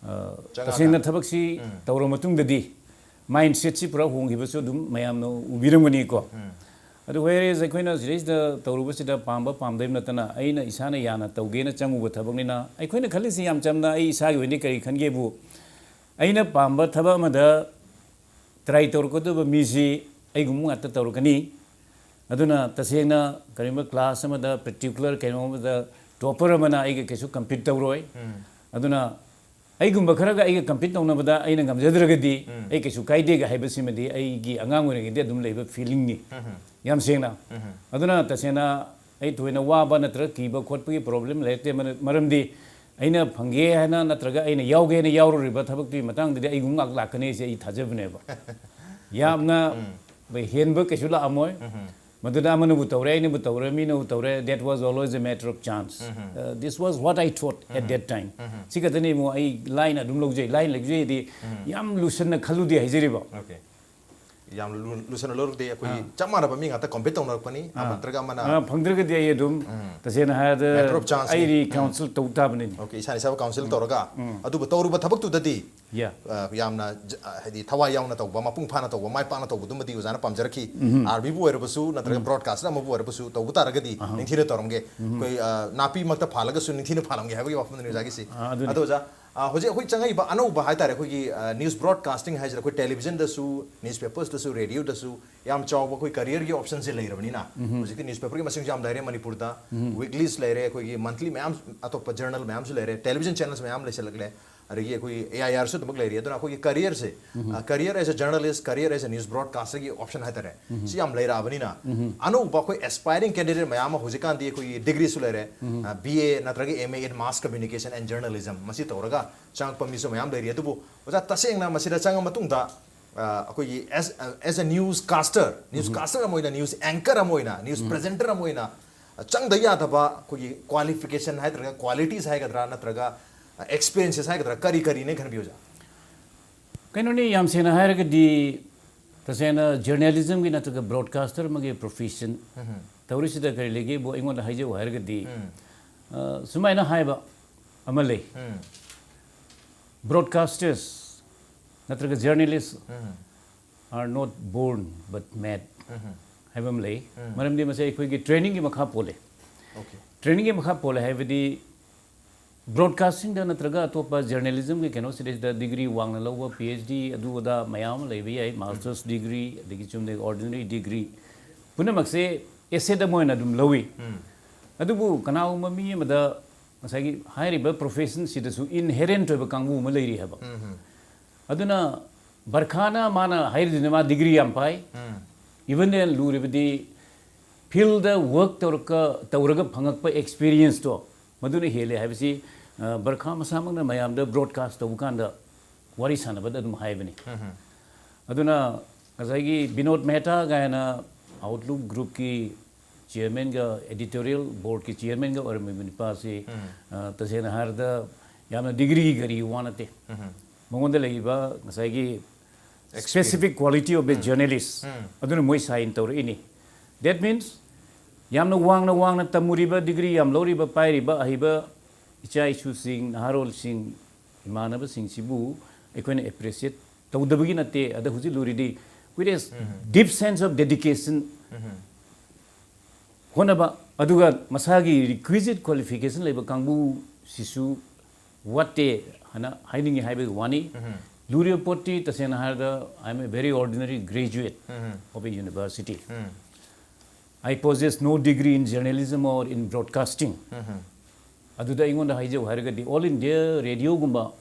ꯑ, ꯇꯁꯦꯡꯅ ꯊꯕꯛꯁꯤ ꯇꯧꯔ ꯃꯇꯨꯡꯗꯗꯤ ꯃꯥꯏꯟ ꯁꯦꯠꯁꯤ ꯄꯨꯔꯥ ꯍꯣꯡꯈꯤꯕꯁꯨ ꯑꯗꯨꯝ ꯃꯌꯥꯝꯅ ꯎꯕꯤꯔꯝꯒꯅꯤꯀꯣ꯫ ꯑꯗꯨ whereas ꯑꯩꯈꯣꯏꯅ ꯁꯤꯗꯩꯁꯤꯗ ꯇꯧꯔꯨꯕꯁꯤꯗ ꯄꯥꯝꯕ ꯄꯥꯝꯗꯕ ꯅꯠꯇꯅ ꯑꯩꯅ ꯏꯁꯥꯅ ꯌꯥꯅ ꯇꯧꯒꯦꯅ ꯆꯪꯉꯨꯕ ꯊꯕꯛꯅꯤꯅ ꯑꯩꯈꯣꯏꯅ ꯈꯜꯂꯤꯁꯤ ꯌꯥꯝ ꯆꯝꯅ, ꯑꯩ ꯏꯁꯥꯒꯤ ꯑꯣꯏꯅꯗꯤ ꯀꯔꯤ ꯈꯟꯒꯦꯕꯨ, ꯑꯩꯅ ꯄꯥꯝꯕ ꯊꯕꯛ ꯑꯃꯗ ꯇ꯭ꯔꯥꯏ ꯇꯧꯔꯛꯀꯗꯕ ꯃꯤꯁꯤ ꯑꯩꯒꯨꯝꯕ ꯉꯥꯛꯇ ꯇꯧꯔꯛꯀꯅꯤ꯫ ꯑꯗꯨꯅ ꯇꯁꯦꯡꯅ ꯀꯔꯤꯒꯨꯝꯕ ꯀ꯭ꯂꯥꯁ ꯑꯃꯗ ꯄꯔꯇꯤꯀꯨꯂꯔ ꯀꯩꯅꯣ ꯑꯃꯗ ꯇꯣꯄꯔ ꯑꯃꯅ ꯑꯩꯒ ꯀꯩꯁꯨ ꯀꯝꯄꯤꯠ ꯇꯧꯔꯣꯏ꯫ ꯑꯗꯨꯅ ꯑꯩꯒꯨꯝꯕ ꯈꯔꯒ ꯑꯩꯒ ꯀꯝꯄꯤꯠ ꯇꯧꯅꯕꯗ ꯑꯩꯅ ꯉꯝꯖꯗ꯭ꯔꯒꯗꯤ ꯑꯩ ꯀꯩꯁꯨ ꯀꯥꯏꯗꯦꯒ ꯍꯥꯏꯕꯁꯤꯃꯗꯤ ꯑꯩꯒꯤ ꯑꯉꯥꯡ ꯑꯣꯏꯔꯤꯉꯩꯗꯒꯤ ꯑꯗꯨꯝ ꯂꯩꯕ ꯐꯤꯂꯤꯡꯅꯤ, ꯌꯥꯝ ꯁꯦꯡꯅ꯫ ꯑꯗꯨꯅ ꯇꯁꯦꯡꯅ ꯑꯩ ꯊꯣꯏꯅ ꯋꯥꯕ ꯅꯠꯇ꯭ꯔꯒ ꯀꯤꯕ ꯈꯣꯠꯄꯒꯤ ꯄ꯭ꯔꯣꯕ꯭ꯂꯦꯝ ꯂꯩꯔꯛꯇꯦ꯫ ꯃꯔ-, ꯃꯔꯝꯗꯤ ꯑꯩꯅ ꯐꯪꯒꯦ ꯍꯥꯏꯅ ꯅꯠꯇ꯭ꯔꯒ ꯑꯩꯅ ꯌꯥꯎꯒꯦ ꯍꯥꯏꯅ ꯌꯥꯎꯔꯨꯔꯤꯕ ꯊꯕꯛꯇꯨꯒꯤ ꯃꯇꯥꯡꯗꯗꯤ ꯑꯩꯒꯨꯝ ꯉꯥꯛ ꯂꯥꯛꯀꯅꯤ ꯍꯥꯏꯁꯦ ꯑꯩ ꯊꯥꯖꯕꯅꯦꯕ꯫ ꯌꯥꯝꯅ ꯍꯦꯟꯕ ꯀꯩꯁꯨ ꯂꯥꯛꯑꯝꯃꯣꯏ꯫ ꯃꯗꯨꯗ ꯑꯃꯅꯕꯨ ꯇꯧꯔꯦ, ꯑꯩꯅꯕꯨ ꯇꯧꯔꯦ, ꯃꯤꯅꯕꯨ ꯇꯧꯔꯦ, that was always a matter of chance. Uh, this was what I thought at that time. ꯁꯤ ꯈꯛꯇꯅꯤ ꯏꯕꯨꯡꯉꯣ, ꯑꯩ ꯂꯥꯏꯅ ꯑꯗꯨꯝ ꯂꯧꯖꯩ꯫ ꯂꯥꯏꯅ ꯂꯧꯖꯩꯗꯤ ꯌꯥꯝ ꯂꯨꯁꯟꯅ ꯈꯜꯂꯨꯗꯦ ꯍꯥꯏꯖꯔꯤꯕ꯫ Okay. ꯌꯥꯝ ꯂꯨ- ꯂꯨꯁꯟꯅ ꯂꯧꯔꯨꯗꯦ꯫ ꯑꯩꯈꯣꯏꯒꯤ ꯆꯞ ꯃꯥꯟꯅꯕ ꯃꯤ ꯉꯥꯛꯇ ꯀꯝꯄꯤꯠ ꯇꯧꯅꯔꯛꯄꯅꯤ꯫ ꯑꯃ ꯅꯠꯇ꯭ꯔꯒ ꯑꯃꯅ ꯑ, ꯐꯪꯗ꯭ꯔꯒꯗꯤ ꯑꯩ ꯑꯗꯨꯝ ꯇꯁꯦꯡꯅ ꯍꯥꯏꯔꯗ Matter of chance ꯅꯤ꯫ ꯑꯩ ꯔꯤꯀꯥꯎꯟꯁꯤꯜ ꯇꯧ ꯇꯥꯕꯅꯤꯅꯦ꯫ ꯑꯣꯀꯦ, ꯏꯁꯥꯅ ꯏꯁꯥꯕꯨ ꯀꯥꯎꯟꯁꯤꯜ ꯇꯧꯔꯒ ꯑꯗꯨꯕꯨ ꯇꯧꯔꯨꯕ ꯊꯕꯛꯇꯨꯗꯗꯤ ꯌꯥ ꯑ, ꯌꯥꯝꯅ ꯖ- ꯑ, ꯍꯥꯏꯗꯤ ꯊꯋꯥꯏ ꯌꯥꯎꯅ ꯇꯧꯕ, ꯃꯄꯨꯡ ꯐꯥꯅ ꯇꯧꯕ, ꯃꯥꯏ ꯄꯥꯛꯅ ꯇꯧꯕꯗꯨꯃꯗꯤ ꯑꯣꯖꯥꯅ ꯄꯥꯝꯖꯔꯛꯈꯤ꯫ ꯑꯥꯔꯕꯤꯕꯨ ꯑꯣꯏꯔꯕꯁꯨ ꯅꯠꯇ꯭ꯔꯒ ꯕ꯭ꯔꯣꯗꯀꯥꯁꯇꯔ ꯑꯃꯕꯨ ꯑꯣꯏꯔꯕꯁꯨ ꯇꯧꯕ ꯇꯥꯔꯒꯗꯤ ꯅꯤꯡꯊꯤꯅ ꯇꯧꯔꯝꯒꯦ꯫ ꯑꯩꯈꯣꯏ ꯑ, ꯅꯥꯄꯤꯃꯛꯇ ꯐꯥꯜꯂꯒꯁꯨ ꯅꯤꯡꯊꯤꯅ ꯐꯥꯜꯂꯝꯒꯦ ꯍꯥꯏꯕꯒꯤ ꯋꯥꯐꯝꯗꯨꯅꯤ ꯑꯣꯖꯥꯒꯤꯁꯤ꯫ ꯑ, ꯑꯗꯨꯅꯤ꯫ ꯑꯗꯣ ꯑꯣꯖꯥ, ꯑ, ꯍꯧꯖꯤꯛ ꯑꯩꯈꯣꯏ ꯆꯪꯉꯛꯏꯕ ꯑꯅꯧꯕ ꯍꯥꯏꯇꯥꯔꯦ, ꯑꯩꯈꯣꯏꯒꯤ ꯅ꯭ꯌꯨꯁ ꯕ꯭ꯔꯣꯗꯀꯥꯁꯇꯤꯡ ꯍꯥꯏꯁꯤꯔ, ꯑꯩꯈꯣꯏ ꯇꯦꯂꯤꯚꯤꯖꯟꯗꯁꯨ, ꯅ꯭ꯌꯨꯁ ꯄꯦꯄꯔꯁꯇꯁꯨ, ꯔꯦꯗꯤꯑꯣꯗꯁꯨ ꯌꯥꯝ ꯆꯥꯎꯕ ꯑꯩꯈꯣꯏ ꯀꯔꯤꯌꯔꯒꯤ ꯑꯣꯞꯁꯟꯁꯦ ꯂꯩꯔꯕꯅꯤꯅ ꯍꯧꯖꯤꯛꯇꯤ ꯅ꯭ꯌꯨꯁ ꯄꯦꯄꯔꯒꯤ ꯃꯁꯤꯡꯁꯨ ꯌꯥꯝ ꯂꯩꯔꯦ ꯃꯅꯤꯄꯨꯔꯗ꯫ ꯋꯤꯛꯂꯤꯁ ꯂꯩꯔꯦ, ꯑꯩꯈꯣꯏꯒꯤ ꯃꯟꯊꯂꯤ ꯃꯌꯥꯝ, ꯑꯇꯣꯞꯄ ꯖꯔꯅꯦꯜ ꯃꯌꯥꯝꯁꯨ ꯂꯩꯔꯦ, ꯇꯦꯂꯤꯚꯤꯖꯟ ꯆꯦꯅꯦꯜꯁ ꯃꯌꯥꯝ ꯂꯩꯁꯜꯂꯛꯂꯦ꯫ ꯑꯗꯒꯤ ꯑꯩꯈꯣꯏꯒꯤ ꯑꯦ ꯑꯥꯏ ꯑꯥꯔꯁꯨ ꯑꯗꯨꯃꯛ ꯂꯩꯔꯤ꯫ ꯑꯗꯨꯅ ꯑꯩꯈꯣꯏꯒꯤ ꯀꯔꯤꯌꯔꯁꯦ, career as a journalist, career as a news broadcasterꯒꯤ ꯑꯣꯞꯁꯟ ꯍꯥꯏꯇꯥꯔꯦ, ꯁꯤ ꯌꯥꯝ ꯂꯩꯔꯛꯑꯕꯅꯤꯅ ꯑꯅꯧꯕ ꯑꯩꯈꯣꯏ ꯑꯦꯁꯄꯥꯏꯔꯤꯡ ꯀꯦꯟꯗꯤꯗꯦꯠ ꯃꯌꯥꯝ ꯑꯃ ꯍꯧꯖꯤꯛꯀꯥꯟꯗꯤ ꯑꯩꯈꯣꯏꯒꯤ ꯗꯤꯒ꯭ꯔꯤꯁꯨ ꯂꯩꯔꯦ, ꯕꯤ ꯑꯦ ꯅꯠꯇ꯭ꯔꯒ M A in mass communication and journalism ꯃꯁꯤ ꯇꯧꯔꯒ ꯆꯪꯉꯛꯄ ꯃꯤꯁꯨ ꯃꯌꯥꯝ ꯂꯩꯔꯤ꯫ ꯑꯗꯨꯕꯨ ꯑꯣꯖꯥ, ꯇꯁꯦꯡꯅ ꯃꯁꯤꯗ ꯆꯪꯉ ꯃꯇꯨꯡꯗ ꯑ, ꯑꯩꯈꯣꯏꯒꯤ as as a news caster, news caster ꯑꯃ ꯑꯣꯏꯅ, ꯅ꯭ꯌꯨꯁ ꯑꯦꯡꯀꯔ ꯑꯃ ꯑꯣꯏꯅ, ꯅ꯭ꯌꯨꯁ ꯄ꯭ꯔꯦꯖꯦꯟꯇꯔ ꯑꯃ ꯑꯣꯏꯅ ꯆꯪꯗ ꯌꯥꯗꯕ ꯑꯩꯈꯣꯏꯒꯤ ꯀ꯭ꯋꯥꯂꯤꯐꯤꯀꯦꯁꯟ ꯍꯥꯏꯒꯗ꯭ꯔꯥ, ꯀ꯭ꯋꯥꯂꯤꯇꯤꯁ ꯍꯥꯏꯒꯗ꯭ꯔꯥ, ꯅꯠꯇ꯭ꯔꯒ ꯑꯦꯛꯁꯄꯤꯔꯤꯌꯦꯟꯁꯦꯁ ꯍꯥꯏꯒꯗ꯭ꯔꯥ, ꯀꯔꯤ ꯀꯔꯤꯅꯦ ꯈꯟꯕꯤꯌꯨ ꯑꯣꯖꯥ? ꯀꯩꯅꯣꯅꯤ, ꯌꯥꯝ ꯁꯦꯡꯅ ꯍꯥꯏꯔꯒꯗꯤ ꯇꯁꯦꯡꯅ ꯖꯔꯅꯦꯂꯤꯖꯝꯒꯤ ꯅꯠꯇ꯭ꯔꯒ ꯕ꯭ꯔꯣꯗꯀꯥꯁꯇꯔ ꯑꯃꯒꯤ ꯄ꯭ꯔꯣꯐꯦꯁꯟ ꯇꯧꯔꯤꯁꯤꯗ ꯀꯔꯤ ꯂꯩꯒꯦꯕꯨ ꯑꯩꯉꯣꯟꯗ ꯍꯥꯏꯖꯧ ꯍꯥꯏꯔꯒꯗꯤ ꯑ, ꯁꯨꯃꯥꯏꯅ ꯍꯥꯏꯕ ꯑꯃ ꯂꯩ, broadcasters ꯅꯠꯇ꯭ꯔꯒ journalists are not born but made ꯍꯥꯏꯕ ꯑꯃ ꯂꯩ꯫ ꯃꯔꯝꯗꯤ ꯃꯁꯤ ꯑꯩꯈꯣꯏꯒꯤ ꯇ꯭ꯔꯦꯅꯤꯡꯒꯤ ꯃꯈꯥ ꯄꯣꯜꯂꯦ꯫ ꯑꯣꯀꯦ꯫ ꯇ꯭ꯔꯦꯅꯤꯡꯒꯤ ꯃꯈꯥ ꯄꯣꯜꯂꯦ ꯍꯥꯏꯕꯗꯤ ꯕ꯭ꯔꯣꯗꯀꯥꯁꯇꯤꯡꯗ ꯅꯠꯇ꯭ꯔꯒ ꯑꯇꯣꯞꯄ ꯖꯔꯅꯦꯂꯤꯖꯝꯒꯤ ꯀꯩꯅꯣꯁꯤꯗꯩꯁꯤꯗ ꯗꯤꯒ꯭ꯔꯤ ꯋꯥꯡꯅ ꯂꯧꯕ, ꯄꯤ ꯑꯩꯆ ꯗꯤ ꯑꯗꯨ ꯑꯗꯥ ꯃꯌꯥꯝ ꯑꯃ ꯂꯩꯕ ꯌꯥꯏ, ꯃꯥꯁꯇꯔꯁ ꯗꯤꯒ꯭ꯔꯤ, ꯑꯗꯒꯤ ꯆꯨꯝꯅꯒꯤ ꯑꯣꯔꯗꯤꯅꯔꯤ ꯗꯤꯒ꯭ꯔꯤ, ꯄꯨꯝꯅꯃꯛꯁꯦ ꯑꯦꯁꯦꯠ ꯑꯃ ꯑꯣꯏꯅ ꯑꯗꯨꯝ ꯂꯧꯏ꯫ ꯑꯗꯨꯕꯨ ꯀꯅꯥꯒꯨꯝꯕ ꯃꯤ ꯑꯃꯗ ꯉꯁꯥꯏꯒꯤ ꯍꯥꯏꯔꯤꯕ ꯄ꯭ꯔꯣꯐꯦꯁꯟꯁꯤꯗꯁꯨ ꯏꯟꯍꯦꯔꯦꯟꯠ ꯑꯣꯏꯕ ꯀꯥꯡꯕꯨ ꯑꯃ ꯂꯩꯔꯤ ꯍꯥꯏꯕ꯫ ꯑꯗꯨꯅ ꯕꯔꯈꯥꯅ ꯃꯥꯅ ꯍꯥꯏꯔꯤꯗꯨꯅ ꯃꯥ ꯗꯤꯒ꯭ꯔꯤ ꯌꯥꯝ ꯄꯥꯏ꯫ Even then ꯂꯨꯔꯤꯕꯗꯤ ꯐꯤꯜꯗ ꯋꯔꯛ ꯇꯧꯔꯛꯀ ꯇꯧꯔꯒ ꯐꯪꯉꯛꯄ ꯑꯦꯛꯁꯄꯤꯔꯤꯌꯦꯟꯁꯇꯣ ꯃꯗꯨꯅ ꯍꯦꯜꯂꯦ ꯍꯥꯏꯕꯁꯤ, ꯑ, ꯕꯔꯈꯥ ꯃꯁꯥꯃꯛꯅ ꯃꯌꯥꯝꯗ ꯕ꯭ꯔꯣꯗꯀꯥꯁ ꯇꯧꯕ ꯀꯥꯟꯗ ꯋꯥꯔꯤ ꯁꯥꯟꯅꯕꯗ ꯑꯗꯨꯝ ꯍꯥꯏꯕꯅꯤ꯫ ꯑꯗꯨꯅ ꯉꯁꯥꯏꯒꯤ ꯕꯤꯅꯣꯗ ꯃꯦꯍꯇꯥ ꯀꯥꯏꯅ ꯑꯥꯎꯠꯂꯨꯛ ꯒ꯭ꯔꯨꯞꯀꯤ ꯆꯤꯌꯔꯃꯦꯟꯒ ꯑꯦꯗꯤꯇꯣꯔꯤꯌꯦꯜ ꯕꯣꯔꯗꯀꯤ ꯆꯤꯌꯔꯃꯦꯟꯒ ꯑꯣꯏꯔꯝꯃꯤꯕ ꯅꯨꯄꯥꯁꯤ, ꯑ, ꯇꯁꯦꯡꯅ ꯍꯥꯏꯔꯕꯗ ꯌꯥꯝꯅ ꯗꯤꯒ꯭ꯔꯤꯒꯤ ꯀꯔꯤ ꯋꯥ ꯅꯠꯇꯦ꯫ ꯃꯉꯣꯟꯗ ꯂꯩꯔꯤꯕ ꯉꯁꯥꯏꯒꯤ specific quality of a journalist ꯑꯗꯨꯅ ꯃꯣꯏ ꯁꯥꯏꯟ ꯇꯧꯔꯛꯏꯅꯤ꯫ That means ꯌꯥꯝꯅ ꯋꯥꯡꯅ ꯋꯥꯡꯅ ꯇꯝꯃꯨꯔꯤꯕ, ꯗꯤꯒ꯭ꯔꯤ ꯌꯥꯝ ꯂꯧꯔꯤꯕ, ꯄꯥꯏꯔꯤꯕ, ꯑꯍꯩꯕ ꯏꯆꯥ ꯏꯁꯨꯁꯤꯡ, ꯅꯍꯥꯔꯣꯜꯁꯤꯡ, ꯏꯃꯥꯟꯅꯕꯁꯤꯡꯁꯤꯕꯨ ꯑꯩꯈꯣꯏꯅ ꯑꯦꯄ꯭ꯔꯤꯁꯤꯌꯦꯠ ꯇꯧꯗꯕꯒꯤ ꯅꯠꯇꯦ꯫ ꯑꯗ ꯍꯧꯖꯤꯛ ꯂꯨꯔꯤꯗꯤ with a deep sense of dedication ꯍꯣꯠꯅꯕ, ꯑꯗꯨꯒ ꯃꯁꯥꯒꯤ requisite qualification ꯂꯩꯕ ꯀꯥꯡꯕꯨꯁꯤꯁꯨ ꯋꯥꯠꯇꯦ ꯍꯥꯏꯅ ꯍꯥꯏꯅꯤꯡꯉꯤ ꯍꯥꯏꯕꯒꯤ ꯋꯥꯅꯤ꯫ ꯂꯨꯔꯤꯕ ꯄꯣꯠꯇꯤ ꯇꯁꯦꯡꯅ ꯍꯥꯏꯔꯕꯗ, I am a very ordinary graduate of a university. I possess no degree in journalism or in broadcasting. ꯑꯗꯨꯗ ꯑꯩꯉꯣꯟꯗ ꯍꯥꯏꯖꯧ ꯍꯥꯏꯔꯒꯗꯤ, All India Radioꯒꯨꯝꯕ,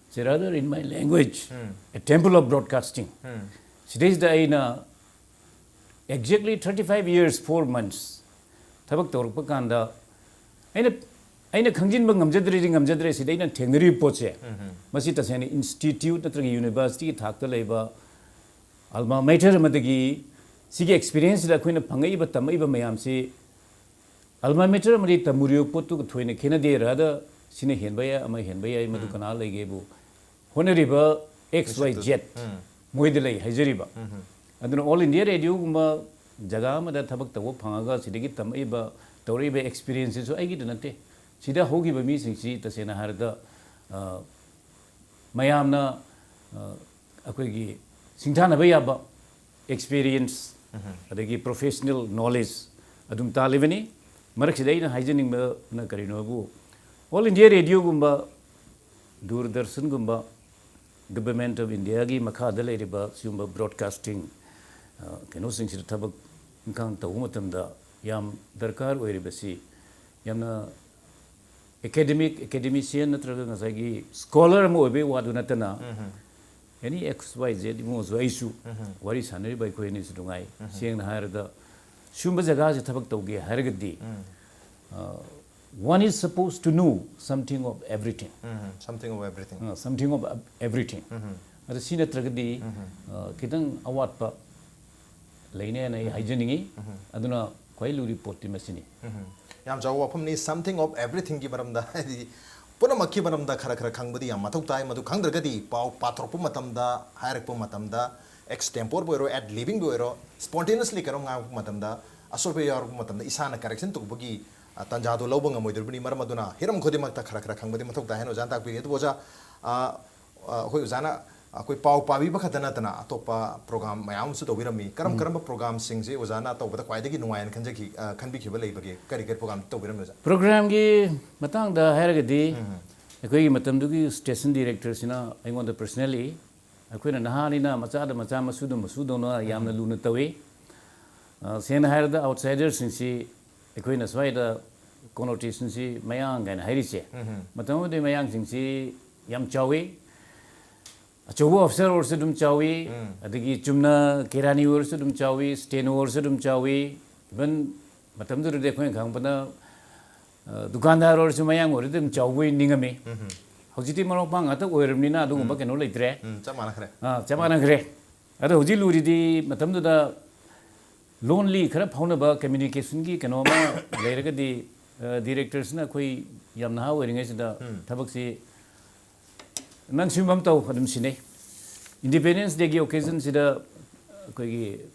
say rather in my language, a temple of broadcasting, ꯁꯤꯗꯩꯁꯤꯗ ꯑꯩꯅ exactly thirty five years, four months ꯊꯕꯛ ꯇꯧꯔꯛꯄ ꯀꯥꯟꯗ ꯑꯩꯅ, ꯑꯩꯅ ꯈꯪꯖꯤꯟꯕ ꯉꯝꯖꯗ꯭ꯔꯗꯤ ꯉꯝꯖꯗ꯭ꯔꯦ꯫ ꯁꯤꯗ ꯑꯩꯅ ꯊꯦꯡꯅꯔꯤꯕ ꯄꯣꯠꯁꯦ, ꯃꯁꯤ ꯇꯁꯦꯡꯅ institute ꯅꯠꯇ꯭ꯔꯒ universityꯒꯤ ꯊꯥꯛꯇ ꯂꯩꯕ alma mater ꯑꯃꯗꯒꯤ ꯁꯤꯒꯤ experienceꯁꯤꯗ ꯑꯩꯈꯣꯏꯅ ꯐꯪꯉꯛꯏꯕ, ꯇꯝꯃꯛꯏꯕ ꯃꯌꯥꯝꯁꯤ, alma mater ꯑꯃꯗꯤ ꯇꯝꯃꯨꯔꯤꯕ ꯄꯣꯠꯇꯨꯒ ꯊꯣꯏꯅ ꯈꯦꯠꯅꯗꯦ꯫ Rather, ꯁꯤꯅ ꯍꯦꯟꯕ ꯌꯥꯏ, ꯑꯃ ꯍꯦꯟꯕ ꯌꯥꯏ, ꯃꯗꯨ ꯀꯅꯥ ꯂꯩꯒꯦꯕꯨ ꯍꯣꯠꯅꯔꯤꯕ X Y Z ꯃꯣꯏꯗ ꯂꯩ ꯍꯥꯏꯖꯔꯤꯕ꯫ ꯑꯗꯨꯅ All India Radioꯒꯨꯝꯕ ꯖꯒꯥ ꯑꯃꯗ ꯊꯕꯛ ꯇꯧꯕ ꯐꯪꯉꯒ ꯁꯤꯗꯒꯤ ꯇꯝꯃꯛꯏꯕ, ꯇꯧꯔꯛꯏꯕ experienceꯁꯤꯁꯨ ꯑꯩꯒꯤꯗ ꯅꯠꯇꯦ꯫ ꯁꯤꯗ ꯍꯧꯈꯤꯕ ꯃꯤꯁꯤꯡꯁꯤ ꯇꯁꯦꯡꯅ ꯍꯥꯏꯔꯕꯗ, ꯑ, ꯃꯌꯥꯝꯅ, ꯑ, ꯑꯩꯈꯣꯏꯒꯤ ꯁꯤꯡꯊꯥꯅꯕ ꯌꯥꯕ experience, ꯑꯗꯒꯤ professional knowledge ꯑꯗꯨꯝ ꯇꯥꯜꯂꯤꯕꯅꯤ꯫ ꯃꯔꯛꯁꯤꯗ ꯑꯩꯅ ꯍꯥꯏꯖꯅꯤꯡꯕꯅ ꯀꯔꯤꯅꯣꯕꯨ, All India Radioꯒꯨꯝꯕ, ꯗꯨꯔꯗꯔꯁꯟꯒꯨꯝꯕ, Government of Indiaꯒꯤ ꯃꯈꯥꯗ ꯂꯩꯔꯤꯕ ꯁꯤꯒꯨꯝꯕ broadcasting, ꯑ, ꯀꯩꯅꯣꯁꯤꯡꯁꯤꯗ ꯊꯕꯛ ꯏꯪꯈꯥꯡ ꯇꯧꯕ ꯃꯇꯝꯗ ꯌꯥꯝ ꯗꯔꯀꯥꯔ ꯑꯣꯏꯔꯤꯕꯁꯤ, ꯌꯥꯝꯅ academic, academician ꯅꯠꯇ꯭ꯔꯒ ꯉꯁꯥꯏꯒꯤ scholar ꯑꯃ ꯑꯣꯏꯕꯒꯤ ꯋꯥꯗꯨ ꯅꯠꯇꯅ, any X Y Z ꯏꯃꯨꯡꯁꯨ, ꯑꯩꯁꯨ ꯋꯥꯔꯤ ꯁꯥꯟꯅꯔꯤꯕ ꯑꯩꯈꯣꯏ ꯑꯅꯤꯁꯨ ꯅꯨꯡꯉꯥꯏ꯫ ꯁꯦꯡꯅ ꯍꯥꯏꯔꯕꯗ, ꯁꯤꯒꯨꯝꯕ ꯖꯒꯥꯁꯤ ꯊꯕꯛ ꯇꯧꯒꯦ ꯍꯥꯏꯔꯒꯗꯤ, ꯑ, one is supposed to know something of everything. Something of everything. ꯑ, something of everything. ꯑꯗ ꯁꯤ ꯅꯠꯇ꯭ꯔꯒꯗꯤ, ꯑ, ꯈꯤꯇꯪ ꯑꯋꯥꯠꯄ ꯂꯩꯅꯦꯅ ꯑꯩ ꯍꯥꯏꯖꯅꯤꯡꯉꯤ꯫ ꯑꯗꯨꯅ ꯈ꯭ꯋꯥꯏ ꯂꯨꯔꯤ ꯄꯣꯠꯇꯤ ꯃꯁꯤꯅꯤ꯫ ꯌꯥꯝ ꯆꯥꯎꯕ ꯋꯥꯐꯝꯅꯤ, something of everythingꯒꯤ ꯃꯔꯝꯗ꯫ ꯍꯥꯏꯗꯤ ꯄꯨꯝꯅꯃꯛꯀꯤ ꯃꯔꯝꯗ ꯈꯔ ꯈꯔ ꯈꯪꯕꯗꯤ ꯌꯥꯝ ꯃꯊꯧ ꯇꯥꯏ꯫ ꯃꯗꯨ ꯈꯪꯗ꯭ꯔꯒꯗꯤ ꯄꯥꯎ ꯄꯥꯊꯣꯔꯛꯄ ꯃꯇꯝꯗ, ꯍꯥꯏꯔꯛꯄ ꯃꯇꯝꯗ, extemporeꯕꯨ ꯑꯣꯏꯔꯣ, ad libingꯕꯨ ꯑꯣꯏꯔꯣ, spontaneously ꯀꯩꯅꯣꯝ ꯉꯥꯡꯉꯛꯄ ꯃꯇꯝꯗ ꯑꯁꯣꯏꯕ ꯌꯥꯎꯔꯛꯄ ꯃꯇꯝꯗ ꯏꯁꯥꯅ correction ꯇꯧꯕꯒꯤ, ꯑ, ꯇꯥꯟꯖꯥꯗꯣ ꯂꯧꯕ ꯉꯝꯃꯣꯏꯗꯧꯔꯤꯕꯅꯤ꯫ ꯃꯔꯝ ꯑꯗꯨꯅ ꯍꯤꯔꯝ ꯈꯨꯗꯤꯡꯃꯛꯇ ꯈꯔ ꯈꯔ ꯈꯪꯕꯗꯤ ꯃꯊꯧ ꯇꯥꯏ ꯍꯥꯏꯅ ꯑꯣꯖꯥꯅ ꯇꯥꯛꯄꯤꯔꯤ꯫ ꯑꯗꯨꯕꯨ ꯑꯣꯖꯥ, ꯑ, ꯑ, ꯑꯩꯈꯣꯏ ꯑꯣꯖꯥꯅ ꯑꯩꯈꯣꯏ ꯄꯥꯎ ꯄꯥꯕꯤꯕ ꯈꯛꯇ ꯅꯠꯇꯅ ꯑꯇꯣꯞꯄ program ꯃꯌꯥꯝ ꯑꯃꯁꯨ ꯇꯧꯕꯤꯔꯝꯃꯤ꯫ ꯀꯔꯝ ꯎꯝ꯫ ꯀꯔꯝꯕ programꯁꯤꯡꯁꯦ ꯑꯣꯖꯥꯅ ꯇꯧꯕꯗ ꯈ꯭ꯋꯥꯏꯗꯒꯤ ꯅꯨꯡꯉꯥꯏꯅ ꯈꯟꯖꯈꯤ, ꯑ, ꯈꯟꯕꯤꯈꯤꯕ ꯂꯩꯕꯒꯦ? ꯀꯔꯤ ꯀꯔꯤ program ꯇꯧꯕꯤꯔꯝꯃꯤ ꯑꯣꯖꯥ? Programꯒꯤ ꯃꯇꯥꯡꯗ ꯍꯥꯏꯔꯒꯗꯤ, ꯎꯝ꯫ ꯑꯩꯈꯣꯏꯒꯤ ꯃꯇꯝꯗꯨꯒꯤ station directorꯁꯤꯅ ꯑꯩꯉꯣꯟꯗ personally, ꯑꯩꯈꯣꯏꯅ ꯅꯍꯥꯅꯤꯅ ꯃꯆꯥꯗ ꯃꯆꯥ, ꯃꯁꯨꯗ ꯃꯁꯨꯗꯧꯅ ꯌꯥꯝꯅ ꯎꯝ꯫ ꯂꯨꯅ ꯇꯧꯏ꯫ ꯑ, ꯁꯦꯡꯅ ꯍꯥꯏꯔꯕꯗ outsiderꯁꯤꯡꯁꯤ ꯑꯩꯈꯣꯏꯅ ꯁ꯭ꯋꯥꯏꯗ connotationꯁꯤ ꯃꯌꯥꯡ ꯀꯥꯏꯅ ꯍꯥꯏꯔꯤꯁꯦ, ꯎꯝ꯫ ꯃꯇꯝ ꯑꯃꯗꯤ ꯃꯌꯥꯡꯁꯤꯡꯁꯤ ꯌꯥꯝ ꯆꯥꯎꯏ꯫ ꯑꯆꯧꯕ officer ꯑꯣꯏꯔꯁꯨ ꯑꯗꯨꯝ ꯆꯥꯎꯏ, ꯎꯝ꯫ ꯑꯗꯒꯤ ꯆꯨꯝꯅ ꯀꯦꯔꯥꯅꯤ ꯑꯣꯏꯔꯁꯨ ꯑꯗꯨꯝ ꯆꯥꯎꯏ, steno ꯑꯣꯏꯔꯁꯨ ꯑꯗꯨꯝ ꯆꯥꯎꯏ, even ꯃꯇꯝꯗꯨꯗꯗꯤ ꯑꯩꯈꯣꯏꯅ ꯈꯪꯕꯗ, ꯑ, ꯗꯨꯀꯥꯟꯗꯥꯔ ꯑꯣꯏꯔꯁꯨ ꯃꯌꯥꯡ ꯑꯣꯏꯔꯗꯤ ꯑꯗꯨꯝ ꯆꯥꯎꯕꯣꯏ ꯅꯤꯡꯉꯝꯃꯤ꯫ ꯎꯝ꯫ ꯍꯧꯖꯤꯛꯇꯤ ꯃꯔꯣꯏ ꯃꯄꯥꯡ ꯉꯥꯛꯇ ꯑꯣꯏꯔꯕꯅꯤꯅ ꯑꯗꯨꯒꯨꯝꯕ ꯎꯝ꯫ ꯀꯩꯅꯣ ꯂꯩꯇ꯭ꯔꯦ꯫ ꯎꯝ, ꯆꯞ ꯃꯥꯟꯅꯈ꯭ꯔꯦ꯫ ꯑ, ꯆꯞ ꯃꯥꯟꯅꯈ꯭ꯔꯦ꯫ ꯑꯗꯣ ꯍꯧꯖꯤꯛ ꯂꯨꯔꯤꯗꯤ ꯃꯇꯝꯗꯨꯗ ꯂꯣꯟꯂꯤ ꯈꯔ ꯐꯥꯎꯅꯕ communicationꯒꯤ ꯀꯩꯅꯣ ꯑꯃ ꯂꯩꯔꯒꯗꯤ, ꯑ, directorꯁꯤꯅ ꯑꯩꯈꯣꯏ ꯌꯥꯝ ꯅꯍꯥ ꯑꯣꯏꯔꯤꯉꯩꯁꯤꯗ ꯎꯝ꯫ ꯊꯕꯛꯁꯤ "ꯅꯪ ꯁꯤꯒꯨꯝꯕ ꯑꯃ ꯇꯧ", ꯑꯗꯨꯝ ꯁꯤꯟꯅꯩ꯫ Independence Dayꯒꯤ occasionꯁꯤꯗ ꯑꯩꯈꯣꯏꯒꯤ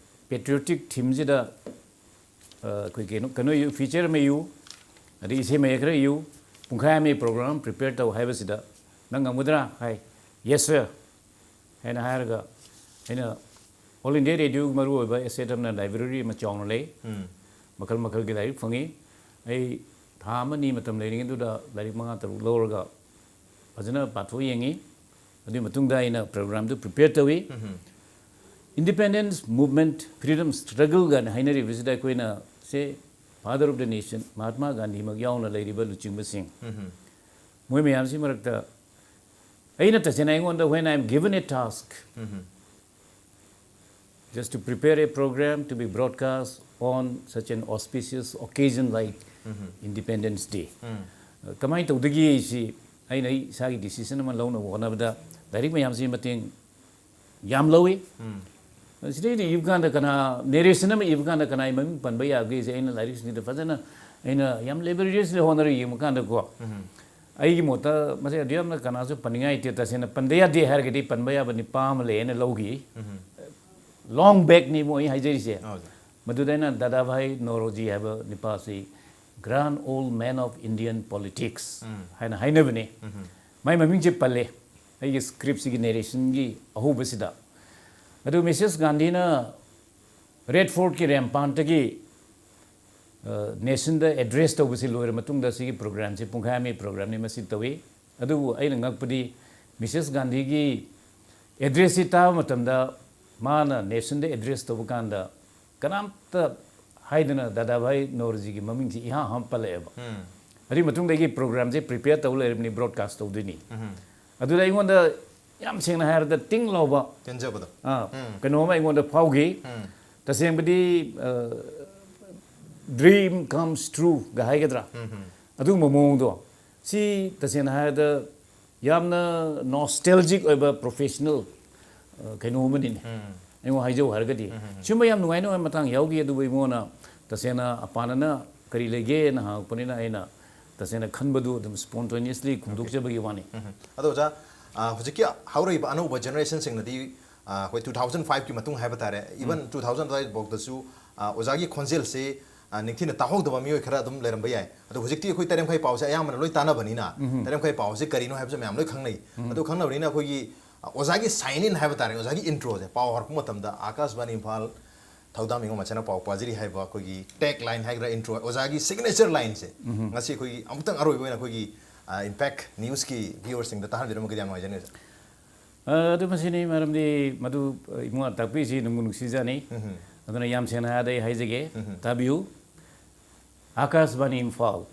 patriotic themeꯁꯤꯗ, ꯑ, ꯑꯩꯈꯣꯏ ꯀꯩꯅꯣ, ꯀꯩꯅꯣ ꯏꯌꯨ, feature ꯑꯃ ꯏꯌꯨ, ꯑꯗꯩ ꯏꯁꯩ ꯃꯌꯦꯛ ꯈꯔ ꯏꯌꯨ, ꯄꯨꯡꯈꯥꯏ ꯑꯃꯒꯤ program prepare ꯇꯧ ꯍꯥꯏꯕꯁꯤꯗ, "ꯅꯪ ꯉꯝꯒꯗ꯭ꯔꯥ?" ꯍꯥꯏ꯫ "Yes, sir." ꯍꯥꯏꯅ ꯍꯥꯏꯔꯒ ꯑꯩꯅ All India Radioꯒꯤ ꯃꯔꯨꯑꯣꯏꯕ asset ꯑꯃꯅ library ꯑꯃ ꯆꯥꯎꯅ ꯂꯩ꯫ ꯎꯝ꯫ ꯃꯈꯜ ꯃꯈꯜꯒꯤ ꯂꯥꯏꯔꯤꯛ ꯐꯪꯉꯤ꯫ ꯑꯩ ꯊꯥ ꯑꯃ ꯑꯅꯤ ꯃꯇꯝ ꯂꯩꯔꯤꯉꯩꯗꯨꯗ ꯂꯥꯏꯔꯤꯛ ꯃꯉꯥ ꯇꯔꯨꯛ ꯂꯧꯔꯒ ꯐꯖꯅ ꯄꯥꯊꯣꯛ ꯌꯦꯡꯉꯤ꯫ ꯑꯗꯨꯒꯤ ꯃꯇꯨꯡꯗ ꯑꯩꯅ programꯗꯨ prepare ꯇꯧꯏ꯫ ꯎꯝ꯫ Independence movement, freedom struggle ꯀꯥꯏꯅ ꯍꯥꯏꯅꯔꯤꯕꯁꯤꯗ ꯑꯩꯈꯣꯏꯅ, say, Father of the Nation, Mahatma ꯒꯥꯟꯙꯤꯃꯛ ꯌꯥꯎꯅ ꯂꯩꯔꯤꯕ ꯂꯨꯆꯤꯡꯕꯁꯤꯡ, ꯎꯝ꯫ ꯃꯣꯏ ꯃꯌꯥꯝꯁꯤ ꯃꯔꯛꯇ ꯑꯩꯅ, ꯇꯁꯦꯡꯅ ꯑꯩꯉꯣꯟꯗ, when I am given a task, um. just to prepare a program to be broadcast on such an auspicious occasion like um. Independence Day, ꯎꯝ꯫ ꯀꯃꯥꯏꯅ ꯇꯧꯗꯒꯦ ꯁꯤ ꯑꯩꯅ ꯑꯩ ꯏꯁꯥꯒꯤ decision ꯑꯃ ꯂꯧꯅꯕ ꯍꯣꯠꯅꯕꯗ ꯂꯥꯏꯔꯤꯛ ꯃꯌꯥꯝꯁꯤ ꯃꯇꯦꯡ ꯌꯥꯝ ꯂꯧꯏ꯫ ꯎꯝ꯫ ꯁꯤꯗꯩꯗ ꯏꯕ ꯀꯥꯟꯗ ꯀꯅꯥ, narration ꯑꯃ ꯏꯕ ꯀꯥꯟꯗ ꯀꯅꯥꯒꯤ ꯃꯃꯤꯡ ꯄꯟꯕ ꯌꯥꯒꯦꯁꯦ ꯑꯩꯅ ꯂꯥꯏꯔꯤꯛꯁꯤꯡꯁꯤꯗ ꯐꯖꯅ ꯑꯩꯅ ꯌꯥꯝ laboriously ꯍꯣꯠꯅꯔꯒ ꯌꯦꯡꯕ ꯀꯥꯟꯗꯀꯣ, ꯎꯝ꯫ ꯑꯩꯒꯤ ꯃꯣꯠꯇ ꯃꯁꯤ ꯑꯗꯨ ꯌꯥꯝꯅ ꯀꯅꯥꯁꯨ ꯄꯟꯅꯤꯡꯉꯥꯏ ꯂꯩꯇꯦ꯫ ꯇꯁꯦꯡꯅ ꯄꯟꯗ ꯌꯥꯗꯦ ꯍꯥꯏꯔꯒꯗꯤ ꯄꯟꯕ ꯌꯥꯕ ꯅꯤꯄꯥ ꯑꯃ ꯂꯩ ꯍꯥꯏꯅ ꯂꯧꯈꯤ꯫ ꯎꯝ꯫ ꯂꯣꯡ ꯕꯦꯛꯅꯤ ꯃꯣꯏ ꯍꯥꯏꯖꯔꯤꯁꯦ꯫ ꯍꯣꯏ꯫ ꯃꯗꯨꯗ ꯑꯩꯅ ꯗꯥꯗꯥꯚꯥꯏ ꯅꯣꯔꯣꯖꯤ ꯍꯥꯏꯕ ꯅꯤꯄꯥꯁꯤ Grand Old Man of Indian Politics ꯎꯝ꯫ ꯍꯥꯏꯅ ꯍꯥꯏꯅꯕꯅꯤ꯫ ꯎꯝ꯫ ꯃꯥꯏ ꯃꯃꯤꯡꯁꯦ ꯄꯜꯂꯦ ꯑꯩꯒꯤ ꯁ꯭ꯀ꯭ꯔꯤꯞꯁꯤꯒꯤ ꯅꯦꯔꯦꯁꯟꯒꯤ ꯑꯍꯧꯕꯁꯤꯗ꯫ ꯑꯗꯨ ꯃꯤꯁꯦꯁ ꯒꯥꯟꯙꯤꯅ ꯔꯦꯗ ꯐꯣꯔꯠꯀꯤ ꯔꯦꯝꯄꯥꯟꯇꯒꯤ ꯅꯦꯁꯟꯗ ꯑꯦꯗ꯭ꯔꯦꯁ ꯇꯧꯕꯁꯤ ꯂꯣꯏꯔ ꯃꯇꯨꯡꯗ ꯁꯤꯒꯤ ꯄ꯭ꯔꯣꯒ꯭ꯔꯥꯝꯁꯤ ꯄꯨꯡꯈꯥꯏ ꯑꯃꯒꯤ ꯄ꯭ꯔꯣꯒ꯭ꯔꯥꯝꯅꯤ ꯃꯁꯤ ꯇꯧꯏ꯫ ꯑꯗꯨꯕꯨ ꯑꯩꯅ ꯉꯛꯄꯗꯤ ꯃꯤꯁꯦꯁ ꯒꯥꯟꯙꯤꯒꯤ ꯑꯦꯗ꯭ꯔꯦꯁꯁꯤ ꯇꯥꯕ ꯃꯇꯝꯗ ꯃꯥꯅ ꯅꯦꯁꯟꯗ ꯑꯦꯗ꯭ꯔꯦꯁ ꯇꯧꯕ ꯀꯥꯟꯗ ꯀꯅꯥꯝꯇ ꯍꯥꯏꯗꯅ ꯗꯥꯗꯥꯚꯥꯏ ꯅꯣꯔꯖꯤꯒꯤ ꯃꯃꯤꯡꯁꯤ ꯏꯍꯥꯟ ꯍꯥꯟꯅ ꯄꯜꯂꯛꯑꯦꯕ꯫ ꯎꯝ꯫ ꯑꯗꯨꯒꯤ ꯃꯇꯨꯡꯗꯒꯤ ꯄ꯭ꯔꯣꯒ꯭ꯔꯥꯝꯁꯦ ꯄ꯭ꯔꯤꯄꯦꯌꯔ ꯇꯧ ꯂꯩꯔꯕꯅꯤ, ꯕ꯭ꯔꯣꯗꯀꯥꯁ ꯇꯧꯗꯣꯏꯅꯤ꯫ ꯎꯝ꯫ ꯑꯗꯨꯗ ꯑꯩꯉꯣꯟꯗ ꯌꯥꯝ ꯁꯦꯡꯅ ꯍꯥꯏꯔꯕꯗ ꯇꯤꯡ ꯂꯥꯎꯕ ꯄꯦꯟꯖꯕꯗꯣ꯫ ꯑꯥ, ꯎꯝ꯫ ꯀꯩꯅꯣꯝꯃ ꯑꯩꯉꯣꯟꯗ ꯐꯥꯎꯈꯤ꯫ ꯎꯝ꯫ ꯇꯁꯦꯡꯕꯗꯤ, ꯑ, dream comes trueꯒ ꯍꯥꯏꯒꯗ꯭ꯔꯥ? ꯎꯝ, ꯎꯝ꯫ ꯑꯗꯨꯒꯨꯝꯕ ꯃꯑꯣꯡꯗꯣ꯫ ꯁꯤ ꯇꯁꯦꯡꯅ ꯍꯥꯏꯔꯕꯗ ꯌꯥꯝꯅ ꯅꯣꯁꯇꯦꯜꯖꯤꯛ ꯑꯣꯏꯕ ꯄ꯭ꯔꯣꯐꯦꯁꯅꯦꯜ, ꯑ, ꯀꯩꯅꯣ ꯑꯃꯅꯤꯅꯦ꯫ ꯎꯝ꯫ ꯑꯩꯉꯣꯟꯗ ꯍꯥꯏꯖꯧ ꯍꯥꯏꯔꯒꯗꯤ꯫ ꯎꯝ, ꯎꯝ, ꯎꯝ꯫ ꯁꯤꯒꯨꯝꯕ ꯌꯥꯝ ꯅꯨꯡꯉꯥꯏ ꯅꯨꯡꯉꯥꯏꯕ ꯃꯇꯥꯡ ꯌꯥꯎꯈꯤ, ꯑꯗꯨꯕꯨ ꯑꯩꯉꯣꯟꯗ ꯇꯁꯦꯡꯅ ꯑꯄꯥꯅꯅ ꯀꯔꯤ ꯂꯩꯒꯦꯅ ꯍꯪꯉꯛꯄꯅꯤꯅ ꯑꯩꯅ ꯇꯁꯦꯡꯅ ꯈꯟꯕꯗꯨ ꯑꯗꯨꯝ spontaneously ꯐꯣꯡꯗꯣꯛꯆꯕꯒꯤ ꯋꯥꯅꯤ꯫ ꯎꯝ, ꯎꯝ꯫ ꯑꯗꯣ ꯑꯣꯖꯥ, ꯑ, ꯍꯧꯖꯤꯛꯀꯤ ꯍꯧꯔꯛꯏꯕ ꯑꯅꯧꯕ ꯖꯦꯅꯦꯔꯦꯁꯟꯁꯤꯡꯅꯗꯤ, ꯑ, ꯑꯩꯈꯣꯏ two thousand fiveꯀꯤ ꯃꯇꯨꯡ ꯍꯥꯏꯕ ꯇꯥꯔꯦ, even ꯎꯝ꯫ two thousand ꯑꯗꯨꯋꯥꯏꯐꯥꯎꯗꯁꯨ, ꯑ, ꯑꯣꯖꯥꯒꯤ ꯈꯣꯟꯖꯦꯜꯁꯤ, ꯑ, ꯅꯤꯡꯊꯤꯅ ꯇꯥꯍꯧꯗꯕ ꯃꯤꯑꯣꯏ ꯈꯔ ꯑꯗꯨꯝ ꯂꯩꯔꯝꯕ ꯌꯥꯏ꯫ ꯑꯗꯣ ꯍꯧꯖꯤꯛꯇꯤ ꯑꯩꯈꯣꯏ ꯇꯔꯦꯠ ꯃꯈꯥꯏ ꯄꯥꯎꯁꯦ ꯑꯌꯥꯝꯕꯅ ꯂꯣꯏ ꯇꯥꯟꯅꯕꯅꯤꯅ, ꯎꯝ꯫ ꯇꯔꯦꯠ ꯃꯈꯥꯏ ꯄꯥꯎꯁꯦ ꯀꯔꯤꯅꯣ ꯍꯥꯏꯕꯁꯦ ꯃꯌꯥꯝ ꯂꯣꯏ ꯈꯪꯅꯩ꯫ ꯎꯝ꯫ ꯑꯗꯨ ꯈꯪꯅꯕꯅꯤꯅ ꯑꯩꯈꯣꯏꯒꯤ, ꯑ, ꯑꯣꯖꯥꯒꯤ sign in ꯍꯥꯏꯕ ꯇꯥꯔꯦ, ꯑꯣꯖꯥꯒꯤ introꯁꯦ ꯄꯥꯎ ꯍꯧꯔꯛꯄ ꯃꯇꯝꯗ "ꯑꯥꯀꯥꯁꯕꯥꯅꯤ ꯏꯝꯐꯥꯜ, ꯊꯧꯗꯥꯝ ꯏꯉꯣ ꯃꯆꯥꯅ ꯄꯥꯎ ꯄꯥꯖꯔꯤ" ꯍꯥꯏꯕ ꯑꯩꯈꯣꯏꯒꯤ tagline ꯍꯥꯏꯒꯗ꯭ꯔꯥ, intro, ꯑꯣꯖꯥꯒꯤ signature lineꯁꯦ ꯎꯝ꯫ ꯉꯁꯤ ꯑꯩꯈꯣꯏꯒꯤ ꯑꯃꯨꯛꯇꯪ ꯑꯔꯣꯏꯕ ꯑꯣꯏꯅ ꯑꯩꯈꯣꯏꯒꯤ, ꯑ, Impact Newsꯀꯤ viewerꯁꯤꯡꯗ ꯇꯥꯍꯟꯕꯤꯔꯝꯃꯒꯗꯤ ꯌꯥꯝ ꯅꯨꯡꯉꯥꯏꯖꯅꯤ, ꯑꯣꯖꯥ꯫ ꯑ, ꯑꯗꯨ ꯃꯁꯤꯅꯤ, ꯃꯔꯝꯗꯤ ꯃꯗꯨ, ꯑ, ꯏꯕꯨꯡꯉꯣ ꯇꯥꯛꯄꯤꯁꯤ ꯅꯨꯡꯕꯨ ꯅꯨꯡꯁꯤꯖꯅꯤ꯫ ꯎꯝ꯫ ꯑꯗꯨꯅ ꯌꯥꯝ ꯁꯦꯡꯅ ꯍꯥꯏꯔꯗ ꯑꯩ ꯍꯥꯏꯖꯒꯦ, ꯎꯝ꯫ ꯇꯥꯕꯤꯌꯨ꯫ ꯑꯥꯀꯥꯁꯕꯥꯅꯤ ꯏꯝꯐꯥꯜ,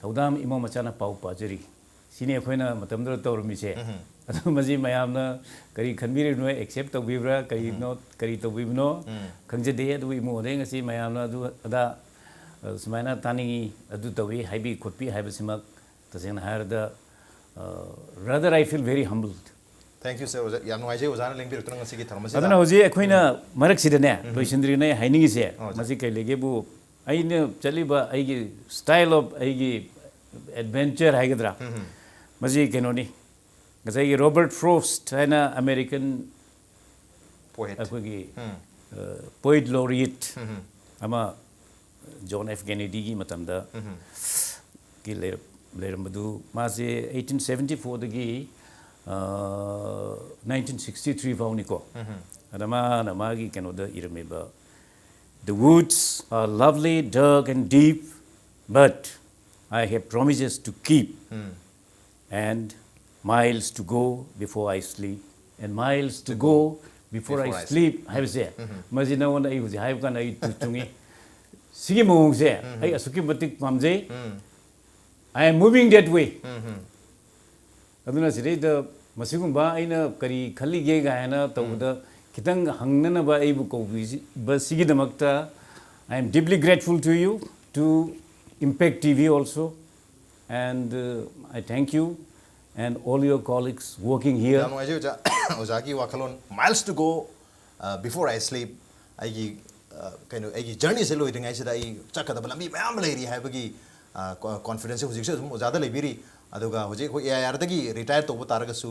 ꯊꯧꯗꯥꯝ ꯏꯃꯣ ꯃꯆꯥꯅ ꯄꯥꯎ ꯄꯥꯖꯔꯤ꯫ ꯁꯤꯅꯤ ꯑꯩꯈꯣꯏꯅ ꯃꯇꯝꯗꯨꯗ ꯇꯧꯔꯝꯃꯤꯁꯦ꯫ ꯎꯝ꯫ ꯑꯗꯨ ꯃꯁꯤ ꯃꯌꯥꯝꯅ ꯀꯔꯤ ꯈꯟꯕꯤꯔꯤꯕꯅꯣ, accept ꯇꯧꯕꯤꯕ꯭ꯔꯥ, ꯀꯔꯤꯅꯣ, ꯎꯝ꯫ ꯀꯔꯤ ꯇꯧꯕꯤꯕꯅꯣ ꯎꯝ꯫ ꯈꯪꯖꯗꯦ꯫ ꯑꯗꯨꯕꯨ ꯏꯃꯣ ꯍꯣꯏꯗꯩ ꯉꯁꯤ ꯃꯌꯥꯝꯅ ꯑꯗꯨ ꯑꯗꯥ, ꯑ, ꯁꯨꯃꯥꯏꯅ ꯇꯥꯅꯤꯡꯉꯤ, ꯑꯗꯨ ꯇꯧꯏ, ꯍꯥꯏꯕꯤ ꯈꯣꯠꯄꯤ ꯍꯥꯏꯕꯁꯤꯃꯛ ꯇꯁꯦꯡꯅ ꯍꯥꯏꯔꯕꯗ, ꯑ, rather I feel very humbled꯫ Thank you, sir. ꯑꯣꯖꯥ, ꯌꯥꯝ ꯅꯨꯡꯉꯥꯏꯖꯩ ꯑꯣꯖꯥꯅ ꯂꯦꯡꯕꯤꯔꯛꯇꯨꯅ ꯉꯁꯤꯒꯤ ꯊꯧꯔꯝ ꯑꯁꯤꯗ꯫ ꯑꯗꯨꯅ ꯍꯧꯖꯤꯛ ꯑꯩꯈꯣꯏꯅ ꯎꯝ꯫ ꯃꯔꯛꯁꯤꯗꯅꯦ, ꯎꯝ꯫ ꯂꯣꯏꯁꯤꯟꯗ꯭ꯔꯤꯉꯩ ꯍꯥꯏꯅꯤꯡꯉꯤꯁꯦ, ꯑꯣ, ꯑꯣꯖꯥ꯫ ꯃꯁꯤ ꯀꯩ ꯂꯩꯒꯦꯕꯨ, ꯑꯩꯅ ꯆꯠꯂꯤꯕ ꯑꯩꯒꯤ style of ꯑꯩꯒꯤ ꯑꯦꯗꯚꯦꯟꯆꯔ ꯍꯥꯏꯒꯗ꯭ꯔꯥ, ꯃꯁꯤ ꯀꯩꯅꯣꯅꯤ, ꯉꯁꯥꯏꯒꯤ ꯔꯣꯕꯔꯠ ꯐ꯭ꯔꯣꯁ꯭ꯠ ꯍꯥꯏꯅ ꯑꯃꯦꯔꯤꯀꯟ Poet. ꯑꯩꯈꯣꯏꯒꯤ ꯄꯣꯏꯠ ꯂꯣꯔꯤꯌꯦꯠ ꯑꯃ ꯖꯣꯟ ꯑꯦꯐ ꯀꯦꯅꯦꯗꯤꯒꯤ ꯃꯇꯝꯗ ꯒꯤ ꯂꯩꯔ- ꯂꯩꯔꯝꯕꯗꯨ, ꯃꯥꯁꯦ ꯑꯩꯠꯇꯤꯟ ꯁꯚꯦꯟꯇꯤ ꯐꯣꯔꯗꯒꯤ ꯅꯥꯏꯟꯇꯤꯟ ꯁꯤꯛꯁꯇꯤ ꯊ꯭ꯔꯤ ꯐꯥꯎꯅꯤꯀꯣ꯫ ꯑꯗ ꯃꯥꯅ ꯃꯥꯒꯤ ꯀꯩꯅꯣꯗ ꯏꯔꯝꯃꯤꯕ, "The woods are lovely, dark and deep, but I have promises to keep, and miles to go before I sleep, and miles to go before I Before I sleep" ꯍꯥꯏꯕꯁꯦ, ꯃꯁꯤ ꯅꯉꯣꯟꯗ ꯑꯩ ꯍꯧꯖꯤꯛ ꯍꯥꯏꯕ ꯀꯥꯟꯗ ꯑꯩ ꯇꯨ ꯆꯨꯡꯉꯤ꯫ ꯁꯤꯒꯤ ꯃꯑꯣꯡꯁꯦ ꯑꯩ ꯑꯁꯨꯛꯀꯤ ꯃꯇꯤꯛ ꯄꯥꯝꯖꯩ꯫ I am moving that way. ꯑꯗꯨꯅ ꯁꯤꯗꯩꯗ ꯃꯁꯤꯒꯨꯝꯕ ꯑꯩꯅ ꯀꯔꯤ ꯈꯜꯂꯤꯒꯦ ꯀꯥꯏꯅ ꯇꯧꯕꯗ ꯈꯤꯇꯪ ꯍꯪꯅꯅꯕ ꯑꯩꯕꯨ ꯀꯧꯕꯤꯕꯁꯤꯒꯤꯗꯃꯛꯇ I am deeply grateful to you, to Impact T V also, and uh, I thank you and all your colleagues working here. ꯌꯥꯝ ꯅꯨꯡꯉꯥꯏꯖꯩ ꯑꯣꯖꯥ꯫ ꯑꯣꯖꯥꯒꯤ ꯋꯥꯈꯜꯂꯣꯟ, "Miles to go, uh, before I sleep", ꯑꯩꯒꯤ ꯑ, ꯀꯩꯅꯣ, ꯑꯩꯒꯤ ꯖꯔꯅꯤꯁꯦ ꯂꯣꯏꯗ꯭ꯔꯤꯉꯩꯁꯤꯗ ꯑꯩ ꯆꯠꯀꯗꯕ ꯂꯝꯕꯤ ꯃꯌꯥꯝ ꯂꯩꯔꯤ ꯍꯥꯏꯕꯒꯤ ꯀꯣꯟꯐꯤꯗꯦꯟꯁꯁꯦ ꯍꯧꯖꯤꯛꯁꯨ ꯑꯗꯨꯝ ꯑꯣꯖꯥꯗ ꯂꯩꯕꯤꯔꯤ꯫ ꯑꯗꯨꯒ ꯍꯧꯖꯤꯛ ꯑꯩꯈꯣꯏ ꯑꯦ ꯑꯥꯏ ꯑꯥꯔꯗꯒꯤ ꯔꯤꯇꯥꯌꯔ ꯇꯧꯕ ꯇꯥꯔꯒꯁꯨ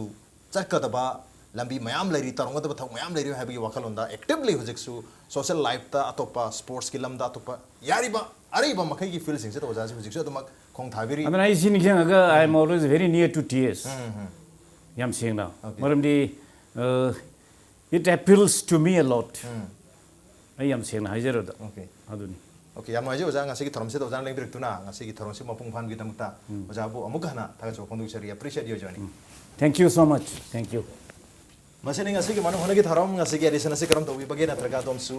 ꯆꯠꯀꯗꯕ ꯂꯝꯕꯤ ꯃꯌꯥꯝ ꯂꯩꯔꯤ, ꯇꯧꯔꯝꯒꯗꯕ ꯊꯕꯛ ꯃꯌꯥꯝ ꯂꯩꯔꯤ ꯍꯥꯏꯕꯒꯤ ꯋꯥꯈꯜꯂꯣꯟꯗ ꯑꯦꯛꯇꯤꯚꯂꯤ ꯍꯧꯖꯤꯛꯁꯨ ꯁꯣꯁꯤꯌꯦꯜ ꯂꯥꯏꯐꯇ, ꯑꯇꯣꯞꯄ ꯁ꯭ꯄꯣꯔꯠꯁꯀꯤ ꯂꯝꯗ, ꯑꯇꯣꯞꯄ ꯌꯥꯔꯤꯕ ꯑꯔꯩꯕ ꯃꯈꯩꯒꯤ ꯐꯤꯜꯁꯤꯡꯁꯤꯗ ꯑꯣꯖꯥꯁꯦ ꯍꯧꯖꯤꯛꯁꯨ ꯑꯗꯨꯃꯛ ꯈꯣꯡ ꯊꯥꯕꯤꯔꯤ꯫ ꯑꯗꯨꯅ ꯑꯩ ꯁꯤ ꯅꯤꯡꯁꯤꯡꯉꯒ I am always very near to tears. ꯌꯥꯝ ꯁꯦꯡꯅ꯫ Okay. ꯃꯔꯝꯗꯤ uh, it appeals to me a lot. ꯑꯩ ꯌꯥꯝ ꯁꯦꯡꯅ ꯍꯥꯏꯖꯔꯕꯗ꯫ Okay. ꯑꯗꯨꯅꯤ꯫ Okay, ꯌꯥꯝ ꯅꯨꯡꯉꯥꯏꯖꯩ ꯑꯣꯖꯥ, ꯉꯁꯤꯒꯤ ꯊꯧꯔꯝꯁꯤꯗ ꯑꯣꯖꯥꯅ ꯂꯦꯡꯕꯤꯔꯛꯇꯨꯅ ꯉꯁꯤꯒꯤ ꯊꯧꯔꯝꯁꯤ ꯃꯄꯨꯡ ꯐꯥꯍꯟꯕꯒꯤꯗꯃꯛꯇ ꯑꯣꯖꯥꯕꯨ ꯑꯃꯨꯛ ꯍꯟꯅ ꯊꯥꯒꯠꯆꯕ ꯐꯣꯡꯗꯣꯛꯆꯔꯤ꯫ Appreciate your journey. Thank you so much. Thank you. ꯃꯁꯤꯅꯤ ꯉꯁꯤꯒꯤ ꯃꯅꯨꯡ ꯍꯨꯠꯅꯒꯤ ꯊꯧꯔꯝ꯫ ꯉꯁꯤꯒꯤ ꯑꯦꯗꯤꯁꯟ ꯑꯁꯤ ꯀꯔꯝ ꯇꯧꯕꯤꯕꯒꯦ ꯅꯠꯇ꯭ꯔꯒ ꯑꯗꯣꯝꯁꯨ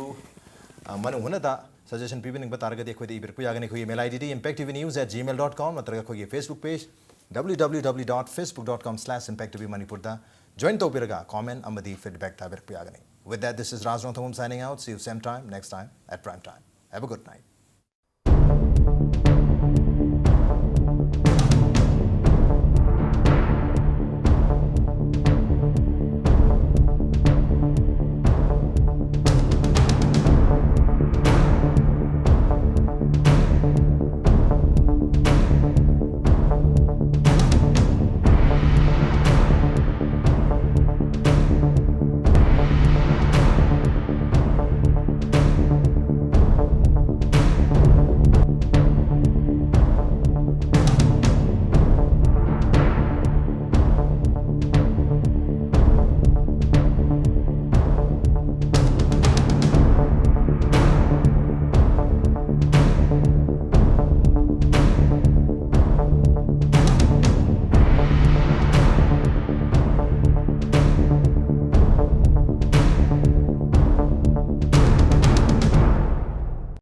ꯑ, ꯃꯅꯨꯡ ꯍꯨꯠꯅꯗ ꯁꯖꯦꯁꯟ ꯄꯤꯕꯤꯅꯤꯡꯕ ꯇꯥꯔꯒꯗꯤ ꯑꯩꯈꯣꯏꯗ ꯏꯕꯤꯔꯛꯄ ꯌꯥꯒꯅꯤ꯫ ꯑꯩꯈꯣꯏꯒꯤ email I ꯗꯤꯗꯤ impact T V news at gmail dot com ꯅꯠꯇ꯭ꯔꯒ ꯑꯩꯈꯣꯏꯒꯤ Facebook page W W W dot facebook dot com slash impact T V ꯃꯅꯤꯄꯨꯔꯗ ꯖꯣꯏꯟ ꯇꯧꯕꯤꯔꯒ ꯀꯣꯃꯦꯟ ꯑꯃꯗꯤ ꯐꯤꯗꯕꯦꯛ ꯊꯥꯕꯤꯔꯛꯄ ꯌꯥꯒꯅꯤ꯫ With that, this is Raj Rongthangam signing out. See you same time next time at prime time. Have a good night.